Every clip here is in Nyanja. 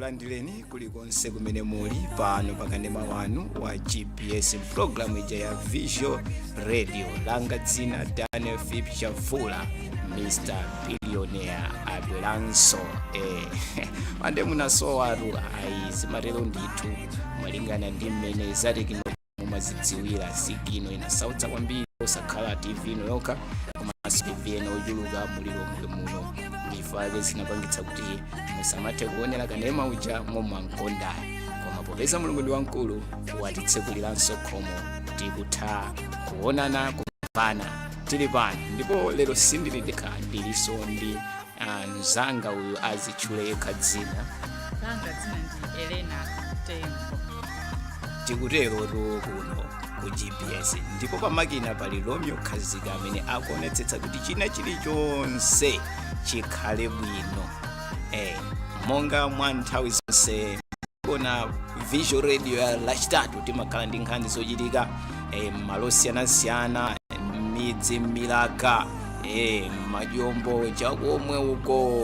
Tikulandireni kulikonse kumene muli pano pakanema wanu wa GPS, programu ija ya Visual Radio. Langa dzina Daniel Phip Chavula, Mr Billionaire abweranso. Ande munasowatu. Ayi, zimatero ndithu malingana ndi mmene zatekino mumazidziwira. Sikino inasautsa kwambiri, osakhala TV ino yokha komanso TV ena ochuluka mulilongwe muno. Ndifake zinapangitsa kuti musamathe kuonera kanema uja momwankondayo, koma popeza Mulungu ndi wamkulu, watitsekuliranso khomo, tikutha kuonana, kumvana, tili pano. Ndipo lero sindili ndekha, ndilinso ndi mzanga uyu, azitchule yekha dzina. Langa dzina ndi Elena Tembo. Tikutero tu kuno ku GPS, ndipo pamakina pali Romeo Khazika amene akuonetsetsa kuti china chilichonse chikhale bwino. Monga mwa nthawi zonse, kona Visual Radio ya Lachitatu timakhala ndi nkhani zochitika malo osiyanasiyana, midzi, milaka, majombo chakomwe uko.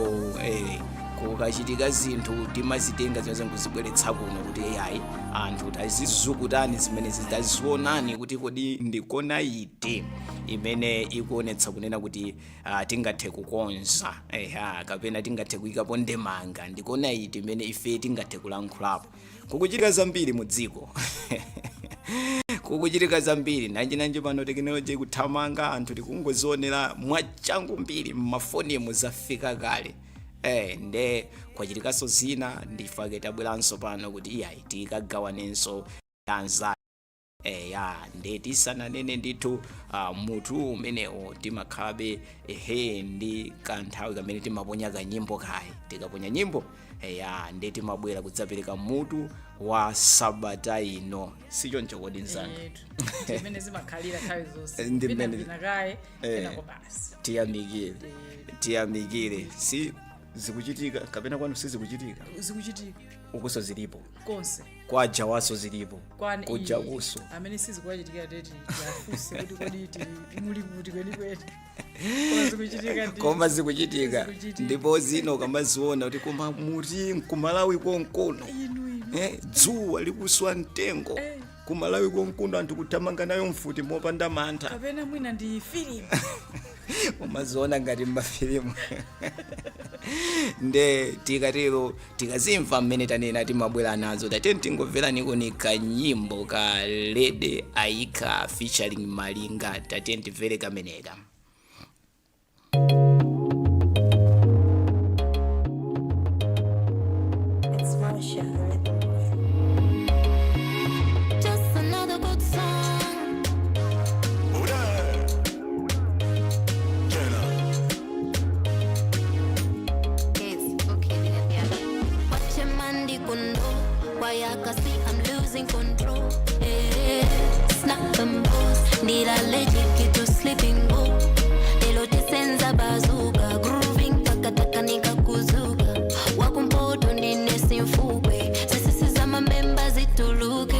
Kukachitika zinthu timazitenga zimene nkuzibweretsa kuno kuti ayi, anthu tazizukutani zimenezi, tazionani kuti kodi ndikona iti imene ikuonetsa kunena kuti tingathe kukonza eha, kapena tingathe kuyikapo ndemanga, ndikona iti imene ife tingathe kulankhulapo. Kukuchitika zambiri mu dziko, kukuchitika zambiri nanjinanji. Pano tekinoloji ikuthamanga, anthu tikungozionera mwachangu mbiri mmafonimu, zafika kale. Nde kwachitikanso zina, ndifake tabweranso pano kuti iyayi, tikagawanenso anza. Ya, nde tisananene ndithu mutu umenewo, timakhalabe ehe ndi kanthawi kamene timaponya kanyimbo kayi. Tikaponya nyimbo, ya, nde timabwera kudzapereka mutu wa sabata ino. Sichoncho kodi, mzanga? Etu, ndimene zimakhalira nthawi zonse. Ndi mmene- Vina kaye kenako basi. Tiyamikire, tiyamikire. Si zikuchitika kapena kwanu sizikuchitika? Zikuchitika. Ukuso zilipo? Konse. Kwajawaso zilipo? Kwani Kuja kuso. Amene sizikuwachitikira teti tiafunse kuti kodi muli kuti kwenikweni? Koma zikuchitika ndi Koma zikuchitika. Zikuchitika. Ndipo zino ukamaziona kuti koma muti nkumalawi konkuno, Inu, inu. Dzuwa likuswa mtengo, kumalawi konkuno anthu kuthamanga nayo mfuti mopanda mantha. Kapena mwina ndi filimu. Umaziona ngati mmafilimu. Nde tikatero, tikazimva mmene tanena, timabwera nazo. Tate tingomveraniko ni kanyimbo ka Lady Aika featuring Malinga. Tate timvere kameneka. It's Marsha, Rhythm Boy. Just another good song. Ure. Jenna. Yes, okay, yeah. Watch a man di kundo. Why I can see I'm losing control. Eh, snap and pose. Need allergic to sleeping go. Lelo tisenza bazooka. Grooving takataka nikakuzuka. Wakumpoto ndine simfukwe. Sisi zama memba zituluke.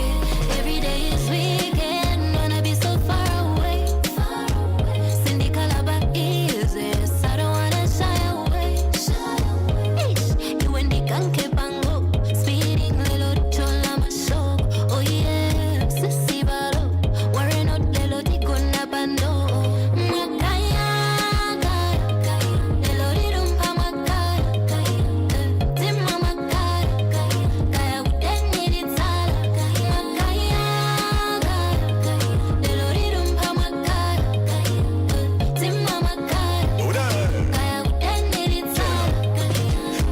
Every day is weekend. Wanna be so far away. Far away. Sindikalaba easy. I don't wanna shy away. Shy away. Ish. Iwe ndikanke bango. Speeding lelo chola mashoko. Oh yeah. Sisi balo. Worry not, lelo tikuna bando. Mwakaya. Lelo rirumpa mwakaya. Tima mwakaya. Kaya kudeniritsala. Mwakaya. Lelo rirumpa mwakaya. Tima mwakaya. Ure. Kaya kudeniritsala.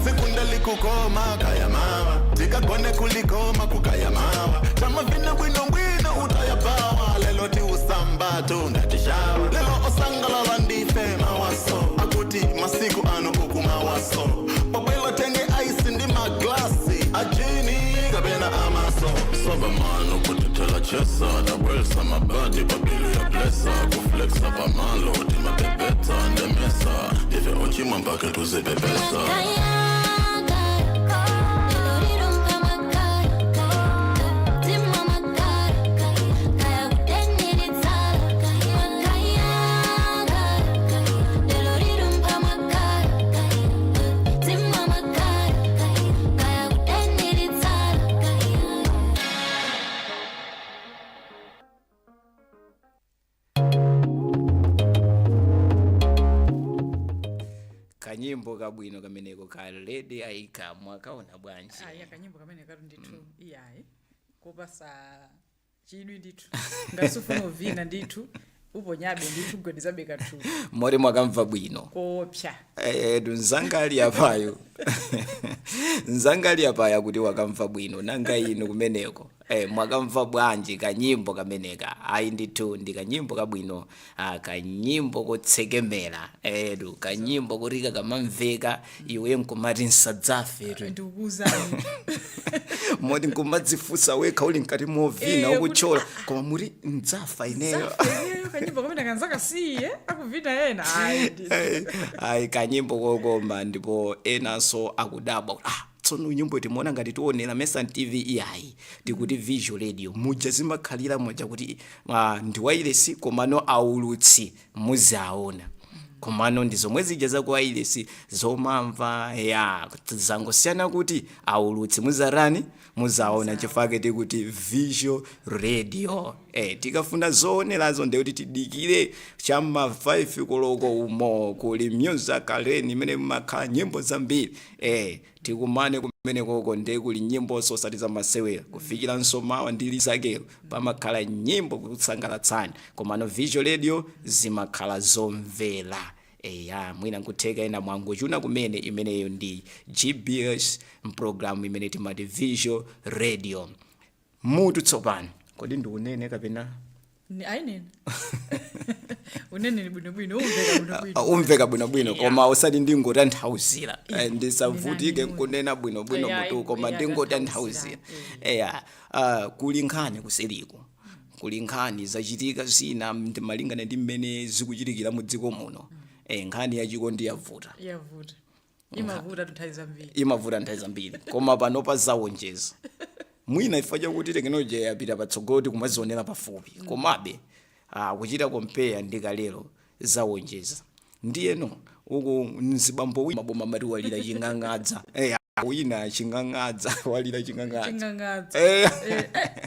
Sekunda likukoma kaya mawa, tikagone kulikoma kukaya mawa, tamavina bwino bwino utayapawa. Lelo tiusambatu ngatishawa, lelo osangalala ndife mawaso akuti masiku ano uku mawaso pabwela tenge ice ndi maglasi ajini kapena amaso Sabamano kutithela chesa tabwelsa mabadi pabili ya blesa kuflexa pamalo timapepeta ndemesa ife ochimwa mpake tuzipepesa. Kaya, lelo rirumpa mwakaya. Tima mwakaya. Kaya kudeniritsala. Mwakaya, lelo rirumpa mwakaya. Tima mwakaya. Kaya. Kanyimbo kabwino kameneko ka Lady Aika, mwakaona bwanji? Ayi, akanyimbo kamene katu ndithu, iyayi, kopasa chidwi ndithu. Ngasufuna uvina ndithu, uponyabe ndithu, kugwedizabe kathu. Mori mwakamva bwino? Koopsa. Nzanga ali apayo, nzanga ali apaya kuti wakamva bwino. Nanga inu kumeneko, mwakamva bwanji kanyimbo kameneka? Ayi ndithu, ndi kanyimbo kabwino, kanyimbo kotsekemera edu, kanyimbo kuti kakamamveka iwe nkumati nsadzafe. Ndikukuuzani. Moti nkumadzifunsa wekha uli mkati movina, ukuchola, koma muri ndzafa ineyo? Zafa, kanyimbo kamene kanzakasiye akuvina ena, ayi ndithu. Ayi, kanyimbo kokoma, ndipo enanso akudabwa kuti tsono nyimbo timuona ngati tionera Mesan TV. Iyayi, tikuti visual radio muja zimakhalira muja kuti ndi wailesi, komano aulutsi muzaona, komano ndi zomwe zija za wailesi zomamva ya, zangosiyana kuti aulutsi muzarani, muzaona, chifukwa tikuti visual radio. Tikafuna zoonerazo ndekuti tidikire chamma 5 koloko umo kuli music lane imene mumakhala nyimbo zambiri. Tikumane kumene koko, nde kuli nyimbo sosati zamasewera kufikiranso mawa ndi zakelo, pamakhala nyimbo kusangalatsani. Komano visual radio zimakhala zomvera. Eya, mwina nkutheka ena mwangochuna kumene. Imeneyo ndi GBS, mpulogalamu imene timati visual radio. Mutu tsopano, kodi ndiunene kapena? Ayinene, unene ni bwinobwino, umveka bwinobwino. Umveka bwinobwino, koma usati ndingotanthauzira. Ndisavutike Nenani. nkunena bwinobwino mutu, koma ndingotanthauzira. Eya, kuli nkhani kuseliko, kuli nkhani zachitika zina malingana ndi mmene zikuchitikira mu dziko muno. Nkhani yachikondi yavuta. Yavuta, imavuta nthawi zambiri. Imavuta nthawi zambiri, koma pano pazawonjeza mwina chifukwa chakuti tekinoloji yapita patsogolo, tikumazionera pafupi. Komabe kuchita compare ndi kalero, zawonjeza. Ndiyeno uku mzibambo wina maboma mati walira ching'ang'adza. Wina ching'ang'adza, walira ching'ang'adza. Ching'ang'adza.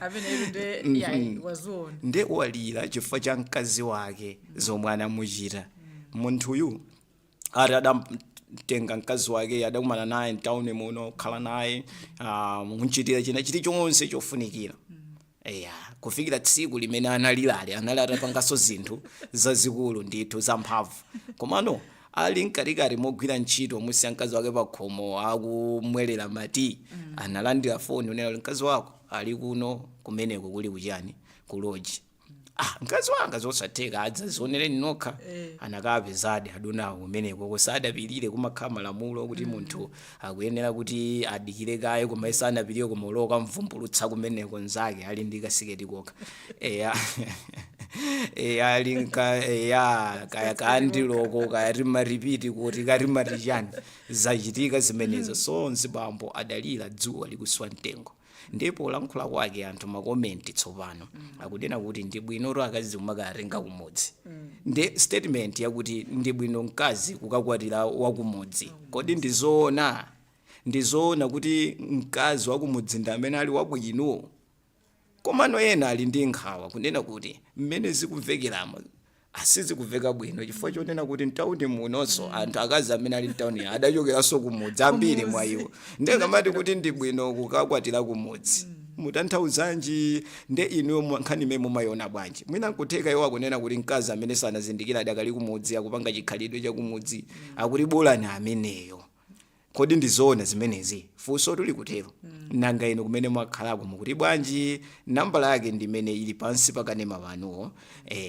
Amene ilu nde yayi, waziona. Nde walira chifukwa cha mkazi wake zomwe anamuchita munthuyu. Ati adamtenga mkazi wake, adakumana naye mtawuni muno, kukhala naye, munchitira china chilichonse chofunikira. Eya, kufikira tsiku limene analilali, anali atapanganso zinthu zazikulu ndithu, zamphamvu. Komano ali mkatikati mogwira ntchito, musiya mkazi wake pakhomo akumwelera mati, analandira foni unena kuti mkazi wako ali kuno, kumeneko kuli kuchani, ku lodge. Ah, mkazi wanga zosatheka, adzazionereni nokha. Anakapezadi adonawo kumeneko, kusadapirire. Kumakhala malamulo kuti munthu akuyenera kuti adikire kaye, koma iye sanapirire, koma uloka mvumbulutsa kumeneko nzake ali ndi kasiketi kokha. Eya, ali nka, eya, kaya kandiloko, kaya timaripiti kuti katimati chani, zachitika zimenezo. So mzibambo adalira dzuwa likuswa mtengo. Ndipo lankhula kwake, anthu ma comment tsopano akunena kuti ndi bwinoto akazi kumakatenga kumudzi. Ndi statement yakuti ndi bwino mkazi kukakwatira wakumudzi, kodi ndizoona? Ndizoona kuti mkazi wakumudzi ndi amene ali wabwino? Komano ena ali ndi nkhawa kunena kuti mmene zikumvekeramo asizikuveka bwino, chifukwa chonena kuti mtawuni munonso anthu akazi amene ali mtawuni adachokeranso kumudzi ambiri mwa iwo. Ndiye kuti ndi bwino kukakwatira kumudzi, mutanthauzanji? Nde inuyo nkhani imene mumayiona bwanji? Mwina nkutheka iwo akunena kuti mkazi amene sanazindikira, adakali kumudzi, akupanga chikhalidwe chakumudzi, akuti bolani ameneyo. Kodi ndizoona zimenezi? Funso tuli kutero. Nanga inu kumene mwakhalako mukuti bwanji? Nambala yake ndimene ili pansi pakanema wanuwo.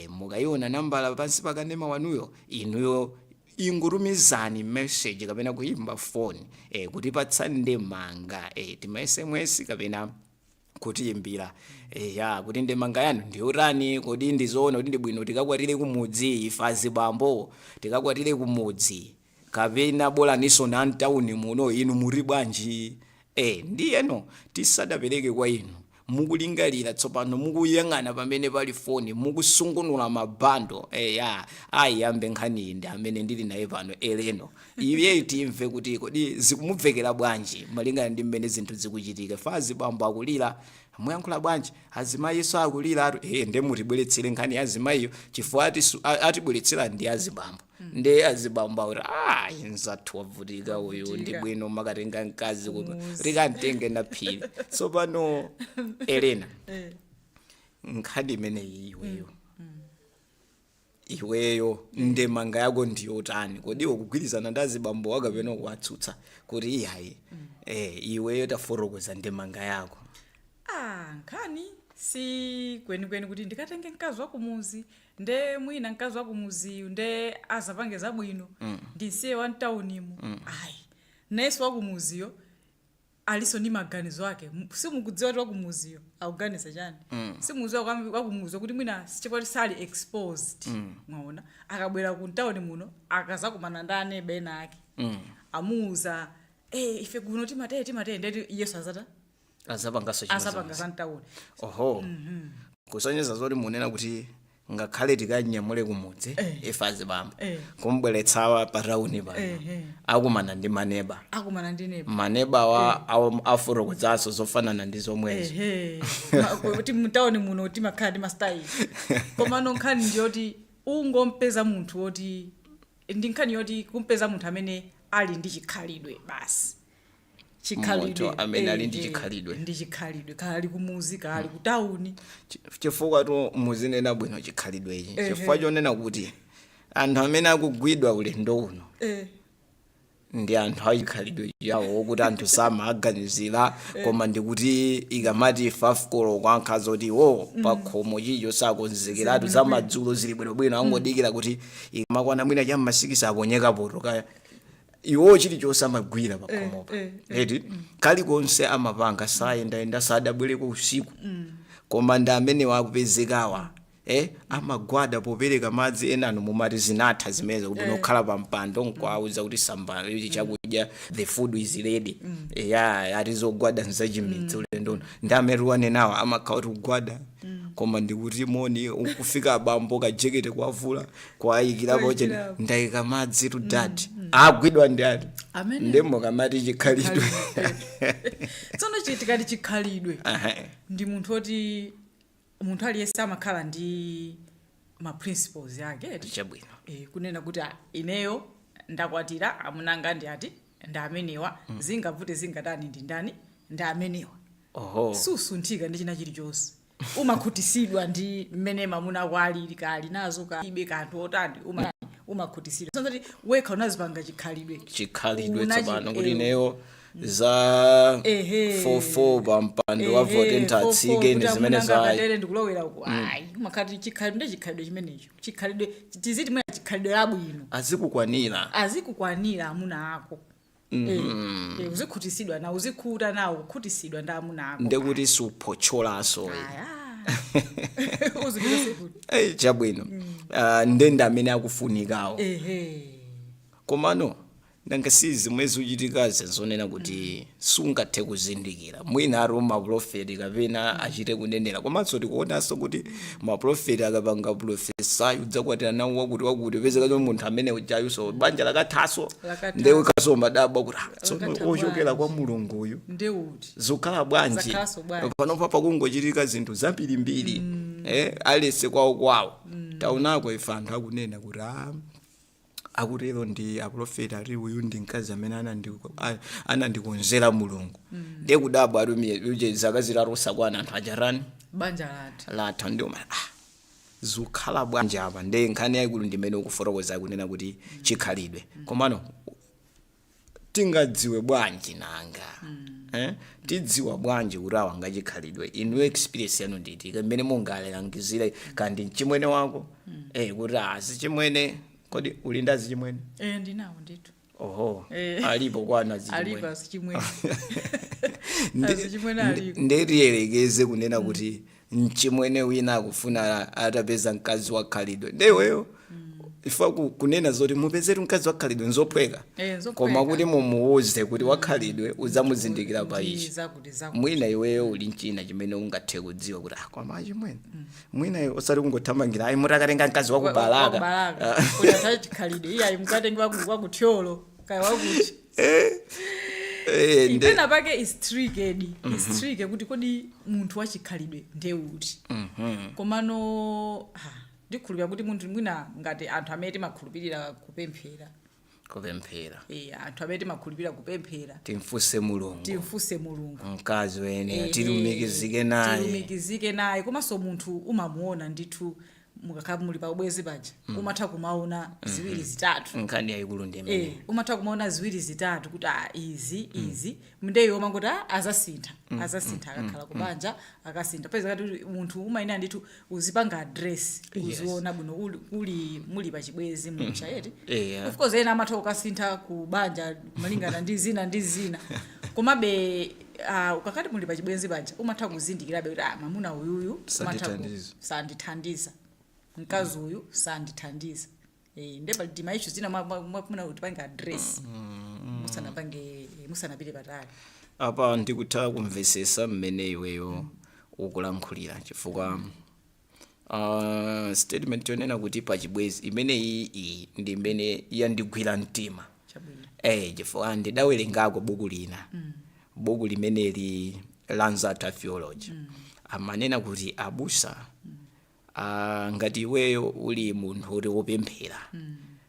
Mukayiona nambala pansi pakanema wanuyo, inuyo ingotumizani message kapena kuyimba phone, kutipatsa ndemanga, tima SMS kapena kutiyimbira, ya, kuti ndemanga yanu ndiyotani. Kodi ndizoona kuti ndi bwino tikakwatire kumudzi, ife azibambo tikakwatire kumudzi, kapena bolaninso na mtawuni muno? Inu muri bwanji? Ndiyeno tisadapereke kwa inu, mukulingalira tsopano, mukuyang'ana pamene pali foni, mukusungunula mabando, ya, ayambe nkhaniyi ndi amene ndili naye pano, Eleno. Iye timve kuti kodi zikumubvekera bwanji malingana ndi mmene zinthu zikuchitika. Fazi bambo akulira. Muyankhula bwanji? Azimayiso akulira atu. Nde mutibweretsere nkhani ya azimayiyo, chifukwa atibweretsera ndi azibambo. Nde azibambo akuti, "Ah, nzathu wavutika uyu, ndi Wavutika. bwino makatenga mkazi kuno." Kumuzi. Likamtenge na phiri. Tsopano Elena, Eh. nkhani imeneyi, iweyo ndemanga yako ndiyotani? Kodi iwe kugwirizana ndi azibambo akapena kuwatsutsa kuti iyayi? Iweyo tafotokoza ndemanga yako. Ah, nkhani si kwenikweni kuti ndikatenge mkazi wakumuzi, nde mwina mkazi wakumuziyu nde azapange zabwino, ndisiye wamtaunimu. Ayi, nayenso wakumuziyo aliso ndi maganizo ake. Simukudziwa kuti wakumuziyo akuganiza chani. Simukudziwa wakumuziyo kuti mwina chifukwa sali exposed. Mwaona, akabwera ku mtawuni muno, akazakumana ndi aneba ena ake, amuuza, "Ife kuno timatere, timatere," ndeti yesu azata azapanganso azapanga za mtawuni. Oho, kusonyeza zoti munena kuti ngakhale tikanyamule kumudzi, ife azibambo, kumbweretsawa patawuni pano, akumana ndi maneba. Akumana ndi neba. Maneba wa afotokozanso zofanana ndi zomwezo. Ehe. Kuti mtawuni muno timakhala ndi ma style, komano nkhani ndiyoti ungompeza munthu woti, ndi nkhani yoti kumpeza munthu amene ali ndi chikhalidwe basi, chikhalidwe. Munthu amene ali ndi Ehe, chikhalidwe. ndi chikhalidwe, kali ali kumuzi, kali ku tawuni. Chifukwa tu muzinena bwino chikhalidwe ichi, chifukwa chonena kuti anthu amene akugwidwa ulendo uno ndi anthu achikhalidwe chawo, wokuti anthu samaganizira, koma ndikuti ikamati 5 koloko kwankha zoti wo pakhomo chicho sakonzekeratu, zamadzulo zili bwinobwino, angodikira kuti ikamakwana mwina cham'ma 6 aponyeka poto kaya. Iwo chilichonse amagwira pakhomopa, eti kalikonse amapanga, sayendayenda, sadabwereko usiku, koma ndi amene wakupezekawa, amagwada popereka madzi. Enano mumati zinatha zimenezo, kuti nokhala pa mpando nkwauza kuti samba ichi chakudya, the food is ready. Ya, ati zogwada nzachimidzi. Ulendo uno ndi amene wanenawa amakhala kuti kugwada, koma ndikuti moni kufika abambo, kajekete kwavula, kwayikirapo chene, Kwayikirapo. "Ndayika madzi tu, dad." Agwidwa ndi ati? Amene. Ndi mukamati chikhalidwe. Tsono tikati chikhalidwe, ndi munthu woti munthu aliyense amakhala ndi ma principles yake, eti? Chabwino. Kunena kuti, "Ah, ineyo ndakwatira, amunanga ndi ati, ndi amenewa, zingavute zingatani, ndi ndani, ndi amenewa." Susunthika ndi china chilichonse, umakhutisidwa ndi mmene mamuna ako alili, kali nazo kalibe, kanthu otani, umakhutisidwa. Sonzati wekha unazipanga chikhalidwe. Chikhalidwe. Tsopano kuti ineyo za 44 pa mpando wa votenta atsike ndi zimene za Katere ndikulowera uku, ayi, umakhati chikhalidwe ndi chikhalidwe chimenecho, chikhalidwe tiziti mwina chikhalidwe labwino. Azikukwanira. Azikukwanira amuna ako. Uzikhutisidwa nawo, uzikhuta nawo, kukhutisidwa ndi amuna ako. Ndekuti suphocholanso. Aya, uzipita sekuti. Chabwino. Ah, ndende amene akufunikawo. Komano nanga si zimwe zikuchitikazi zonena kuti sungathe kuzindikira, mwina ari maprofeti kapena achite kunenera, komanso tikuonanso kuti maprofeti akapanga prophesy, udzakwatira nawo wakuti wakuti, pezeka chomwe munthu amene ujayuso banja lakathaso. Lakatha. Ndewe kaso madabwa kuti, "Ah, tsono Lakatha ochokera bwanji?" kwa Mulunguyu Ndeuti? zikukhala bwanji? Zakhalanso bwanji? Panopa pakungochitika zinthu zambirimbiri, alese kwawo kwawo. Taonako ife anthu akunena kuti, ah, akutero ndi aprofeti, ati uyu ndi mkazi amene anandikonzera Mulungu. Ndiye kudabwa atumiye zaka 3 osakwana, anthu acharani? Banja latha. Latha. Ndio ah, zikukhala bwanji apa? Ndiye nkhani yayikulu ndimene ukufotokoza, kunena kuti chikhalidwe. Komano tingadziwe bwanji nanga, eh? Tidziwa bwanji kuti awa ngachikhalidwe? Inu experience yanu nditi kamene mungalangizire kandi mchimwene wako, kuti azichimwene? Kodi uli ndi azichimwene? Eh, ndinawo ndithu. Oho. Eh. Alipo kwana azichimwene? Alipo azichimwene. Azichimwene aliko. Ndetiyelekeze kunena kuti mchimwene wina akufuna atapeza mkazi wakhalidwe, ndeweyo ifa kunena zoti mupezetu mkazi wakhalidwe nzophweka. Eh, nzophweka. Koma kuti mumuuze kuti wakhalidwe udzamuzindikira pa Ndi ichi, zakuti zakuti. Mwina iweyo uli mchina chimene ungathe kudziwa kuti, ah, koma achimwene, mwina osati kungothamangira, ayi, mutakatenga mkazi wakubalaka. Wakubalaka kuti athaye chikhalidwe, iyayi, mukatenge wakuthyolo kaya wakuti. Pena pake is tricky, is tricky kuti kodi munthu wachikhalidwe ndeuti. Komano ha, ndikhulupirira kuti munthu mwina ngati anthu amene timakhulupirira kupemphera, Kupemphera. Anthu amene timakhulupirira kupemphera, Timfunse Mulungu. Timfunse Mulungu. Mkazi wene tilumikizike naye. Tilumikizike naye. Komanso munthu umamuona ndithu mukakhala muli pa ubwezi paja, umatha kumaona ziwiri zitatu. Nkhani yayikulu ndi imene. Umatha kumaona ziwiri zitatu kuti ah, izi izi ndeyo mangoti ah, azasintha, azasintha akakhala kubanja, akasintha. Peza kati munthu umayenera ndithu uzipanga address, uziona bwino uli muli pachibwezi mucha, eti? Yeah. Of course ena amatha kukasintha ku banja malingana ndi zina ndi zina, komabe ukakati muli pachibwenzi paja umatha kuzindikirabe kuti ah, mamuna uyuyu umatha Sandithandiza. Sandithandiza, mkazi uyu sandithandiza. Nde pali tima issue zina mwafuna kuti pange address musanapange, musanapite patali. Apa ndikutha kumvesesa mmene iweyo ukulankhulira, chifukwa statement yonena kuti pachibwezi imeneyi iyi ndi imene yandigwira mtima. Chabwino. Chifukwa ndidawerengako buku lina, buku limeneli la Nzathu Theology, amanena kuti abusa, ngati iweyo uli munthu uri wopemphera,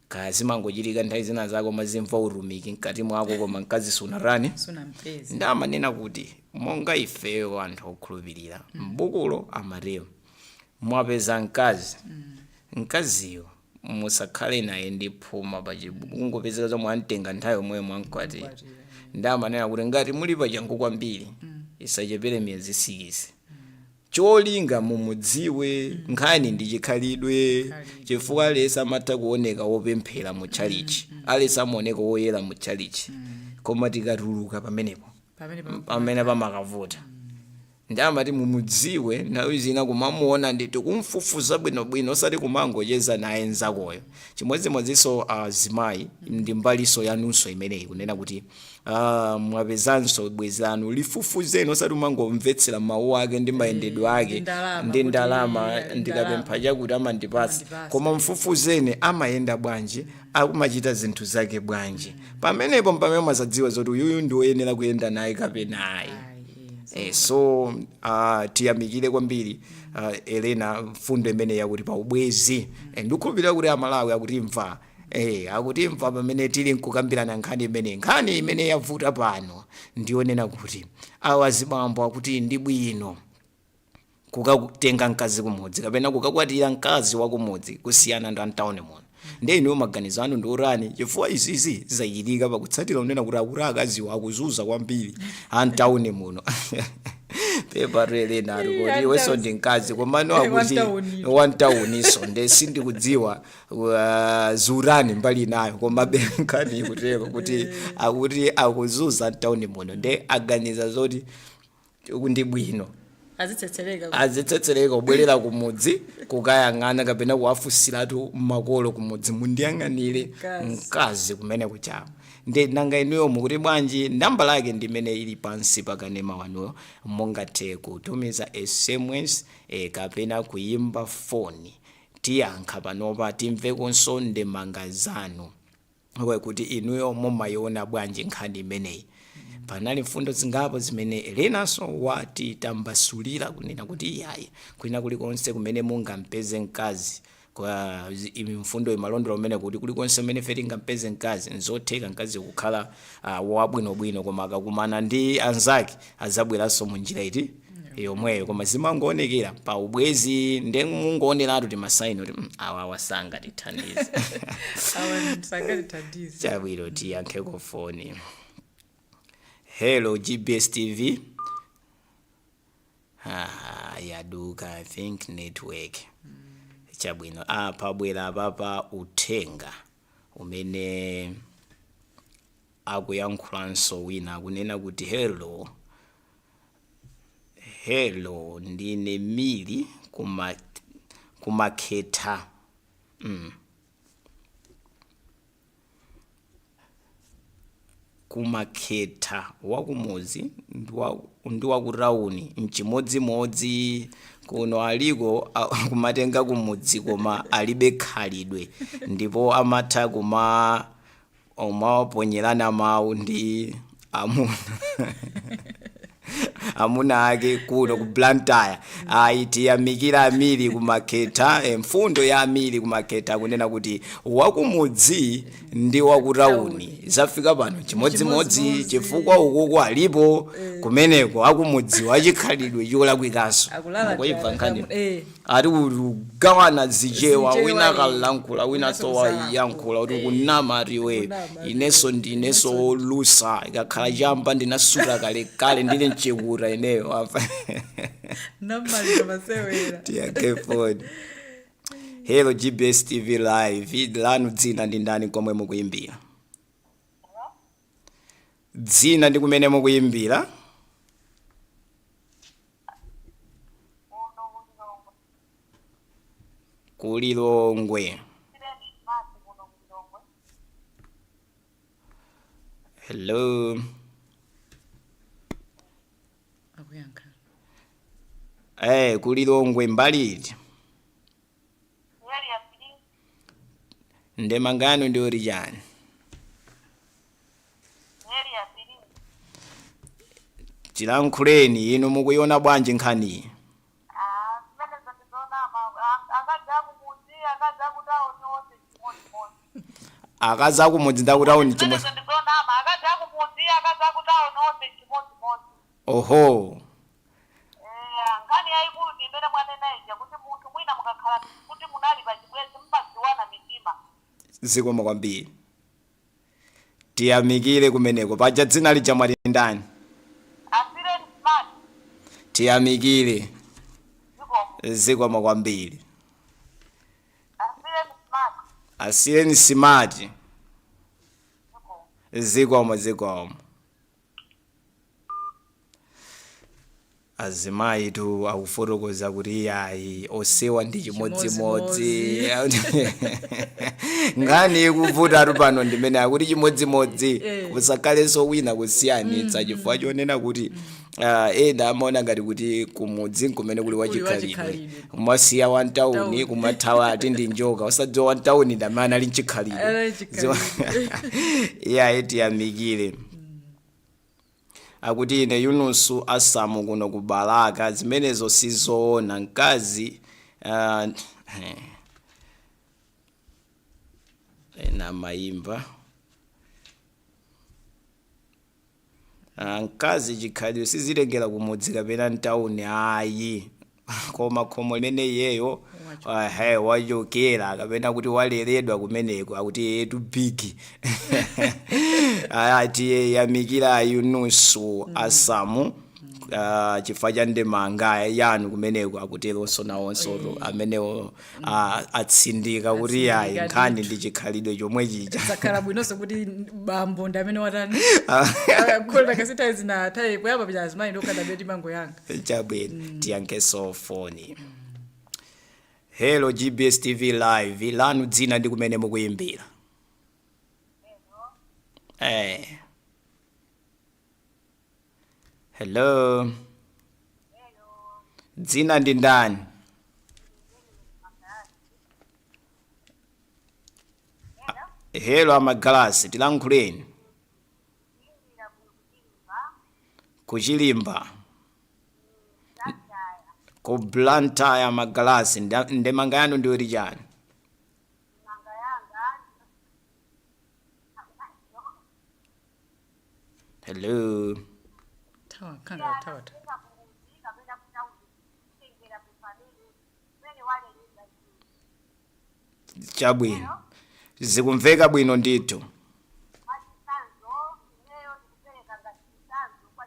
kaya zimangochitika nthawi zina zako mazimva utumiki mkati mwako, koma mkazi sunarani, Sunampeze. Ndamanena kuti monga ifeyo anthu okhulupirira, m'bukulo amatero, mwapeza mkazi, mkaziyo musakhale naye ndi phuma kungopezeka zomwe amtenga nthawi yomweyo mwamkwatira. Ndamanena kuti ngati muli pachangu kwambiri, isachepere miyezi 6, cholinga mumudziwe. Nkhani ndi chikhalidwe, chifukwa alesi amatha kuoneka wopemphera mu tchalichi, alesi amaoneka woyera mu tchalichi, koma tikatuluka pamenepo, pamene pamene pamakavuta. Ndamati mumudziwe nthawi zina kumamuona nditi kumfufuza bwinobwino, osati kumangocheza naye nzakoyo. Chimodzimodzinso azimayi, ndi mbaliso yanunso imeneyi, kunena kuti mwapezanso bwenzi lanu, lifufuzeni, osati umangomvetsera mawu ake ndi mayendedwe ake, ndi ndalama, ndi kuti ndalama, ndi ndikapempha chakuti amandipatsa. Amandipatsa. Koma mfufuzeni, amayenda bwanji, akumachita zinthu zake bwanji. Pamenepo pamene mazadziwa zoti uyuyu ndi woyenera kuyenda naye kapena ayi. So tiyamikire kwambiri Elena, mfundo imene yakuti pa ubwezi. Ndikukhulupirira kuti Amalawi akutimva, akutimva pamene tili nkukambirana nkhani imene. Nkhani imene yavuta pano ndionena kuti awa azibambo akuti ndi bwino kukatenga mkazi kumudzi kapena kukakwatira mkazi wa kumudzi kusiyana ndi antawuni muno. Ndiye inuyo maganizo anu ndi otani? Chifukwa izizi zachitika pakutsatira kunena kuti akuti akaziwo akuzuza kwambiri antawuni muno. Pepa Elena, kuti iwenso ndi mkazi, komano akuti wantawuni. Wantawuniso, nde sindikudziwa zurani mbali inayo, komabe nkhani ikutero kuti akuti akuzuza mtawuni muno, nde aganiza zoti ndi bwino azitsetsereka. Azitsetsereka kubwerera kumudzi kukayang'ana kapena kuwafusiratu makolo kumudzi, mundiyang'anire Mkazi. mkazi kumene kuchawo. Ndi nanga inuyo mukuti bwanji? Namba lake ndimene ili pansi pakanema wanuyo, mungathe kutumiza SMS kapena kuyimba foni. Tiyankha panopa, timvekonso ndemanga zanu kuti inuyo mumayiona bwanji nkhani imeneyi. Panali mfundo zingapo zimene Elenanso watitambasulira, kunena kuti iyayi, kwina kulikonse kumene mungampeze mkazi, kwa mfundo imalondola umene kuti kulikonse kumene ife tingampeze mkazi, nzotheka mkazi kukhala wabwinobwino, koma akakumana ndi anzake azabweranso munjira iti yomweyo, koma zimangoonekera pa ubwezi. Nde mungooneratu tima sign kuti awa wasanga tithandize." Awa sangatithandize. Chabwino, tiyankheko foni. Hello, GBS TV. Ah, yaduka, I think network. Chabwino, apa bwera papa uthenga umene akuyankhulanso wina, akunena kuti, "Hello, hello, ndine Mili kumakhetha Kumakhetha wakumudzi ndi wakutawuni mchimodzimodzi. Kuno aliko kumatenga kumudzi koma alibe khalidwe, ndipo amatha kuma omaponyerana mawu ndi Amuna amuna ake kuno ku Blantyre. Ayi, tiyamikira amiri kumakhetha, mfundo ya amiri kumakhetha kunena kuti wakumudzi ndi wakutauni zafika pano chimodzimodzi, Chimodzimodzi. chifukwa ukuku alipo kumeneko akumudzi wachikhalidwe cholakwikaso. Akulala Mukuimva njala, nkhani? Ati Ati kugawana zichewa, Zichewa, wina kalankhula, wina Winanso sowa kusalankhula. yankhula kuti kunama atiwe. Kunama. Inenso ndinenso wolusa, ikakhala chamba ndinasuta kalekale, ndili mchikuta ineyo apa. Namaliza masewera. Tiyankhe foni. Hello, GBS TV live, lanu dzina ndi ndani, komwe mukuyimbira? Dzina ndi kumene mukuyimbira? Kulilongwe. Hello. Akuyankha. Kulilongwe mbali iti? Ndemangano ndi ori chani? Tilankhuleni, inu mukuiona bwanji nkhaniyi? Akazi akumudzi ndakutauni chimwe. Akazi akumudzi, akazi akutauni, onse chimodzimodzi. Oho. Nkhani yayikulu ndi imene mwanena ija, kuti munthu mwina mukakhala kuti munali pachibwenzi mumadziwana mitima. Zikomo kwambiri, tiyamikire kumeneko. Paja dzina lija mwati ndani? Asireni Smart. Tiyamikire. Zikomo. Zikomo kwambiri. Asireni Smart. Asiyeni Smart. Zikomo. Zikomo, zikomo. Azimayi tu akufotokoza kuti iyayi, osewa ndi chimodzimodzi. Nkhani ikuvutatu pano ndimene akuti chimodzimodzi, kusakhalenso wina kusiyanitsa, chifukwa chonena kuti ena amaona ngati kuti kumudzi nkumene kuli wachikhalidwe, wachikhalidwe. kumasiya wantawuni, Tawuni. kumathawa ati ndi njoka, usadziwa wantawuni ndamene ali mchikhalidwe. Ali mchikhalidwe. Iyayi, tiyamikire. Akuti ine Yunusu Asamu kuno ku Balaka, zimenezo sizoona. Mkazi ena mayimba, mkazi chikhalidwe sizilengera kumudzi kapena mtawuni ayi, koma khomo limene iyeyo wachokera kapena kuti waleredwa kumeneko. Akuti yetu big ati yamikira Yunusu Asamu chifukwa cha ndemanga yanu kumeneko. Akuteronso nawonso amenewo atsindika kuti ayi, Atsindika nkhani ndithu. ndi chikhalidwe chomwe chija. Zakhala bwinonso kuti bambo ndi amene watani akhola kasithayi zina thayi kuyamba pija azimayi ndokhala mango yanga. Chabwino, tiyankheso foni. Hello, GBS TV live, lanu dzina ndi kumene mukuyimbira? Hello, dzina ndi ndani? Hello, amagalasi, tilankhuleni. Kuchilimba ku Blantyre. Magalasi, ndemanga yanu ndiwiri chani? Hello. Thawa nkhanga, thawa thawa. Chabwino, zikumveka bwino ndithu. Mwachitsanzo, ineyo ndikupereka ngati chitsanzo kwa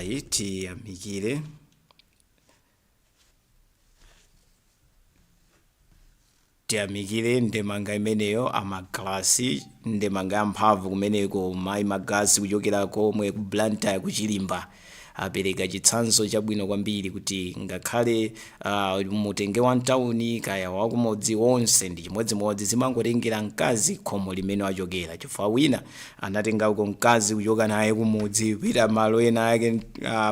Ayi, tiyamikire. Tiyamikire ndemanga imeneyo amagalasi, ndemanga yamphamvu kumeneko mayi Magalasi kuchokera komwe ku Blantyre kuchilimba apereka chitsanzo chabwino kwambiri kuti ngakhale mutenge wa mtawuni kaya wakumudzi wonse ndi chimodzimodzi, zimangotengera mkazi khomo limene wachokera, chifukwa wina anatengako mkazi kuchoka naye kumudzi kupita malo ena ake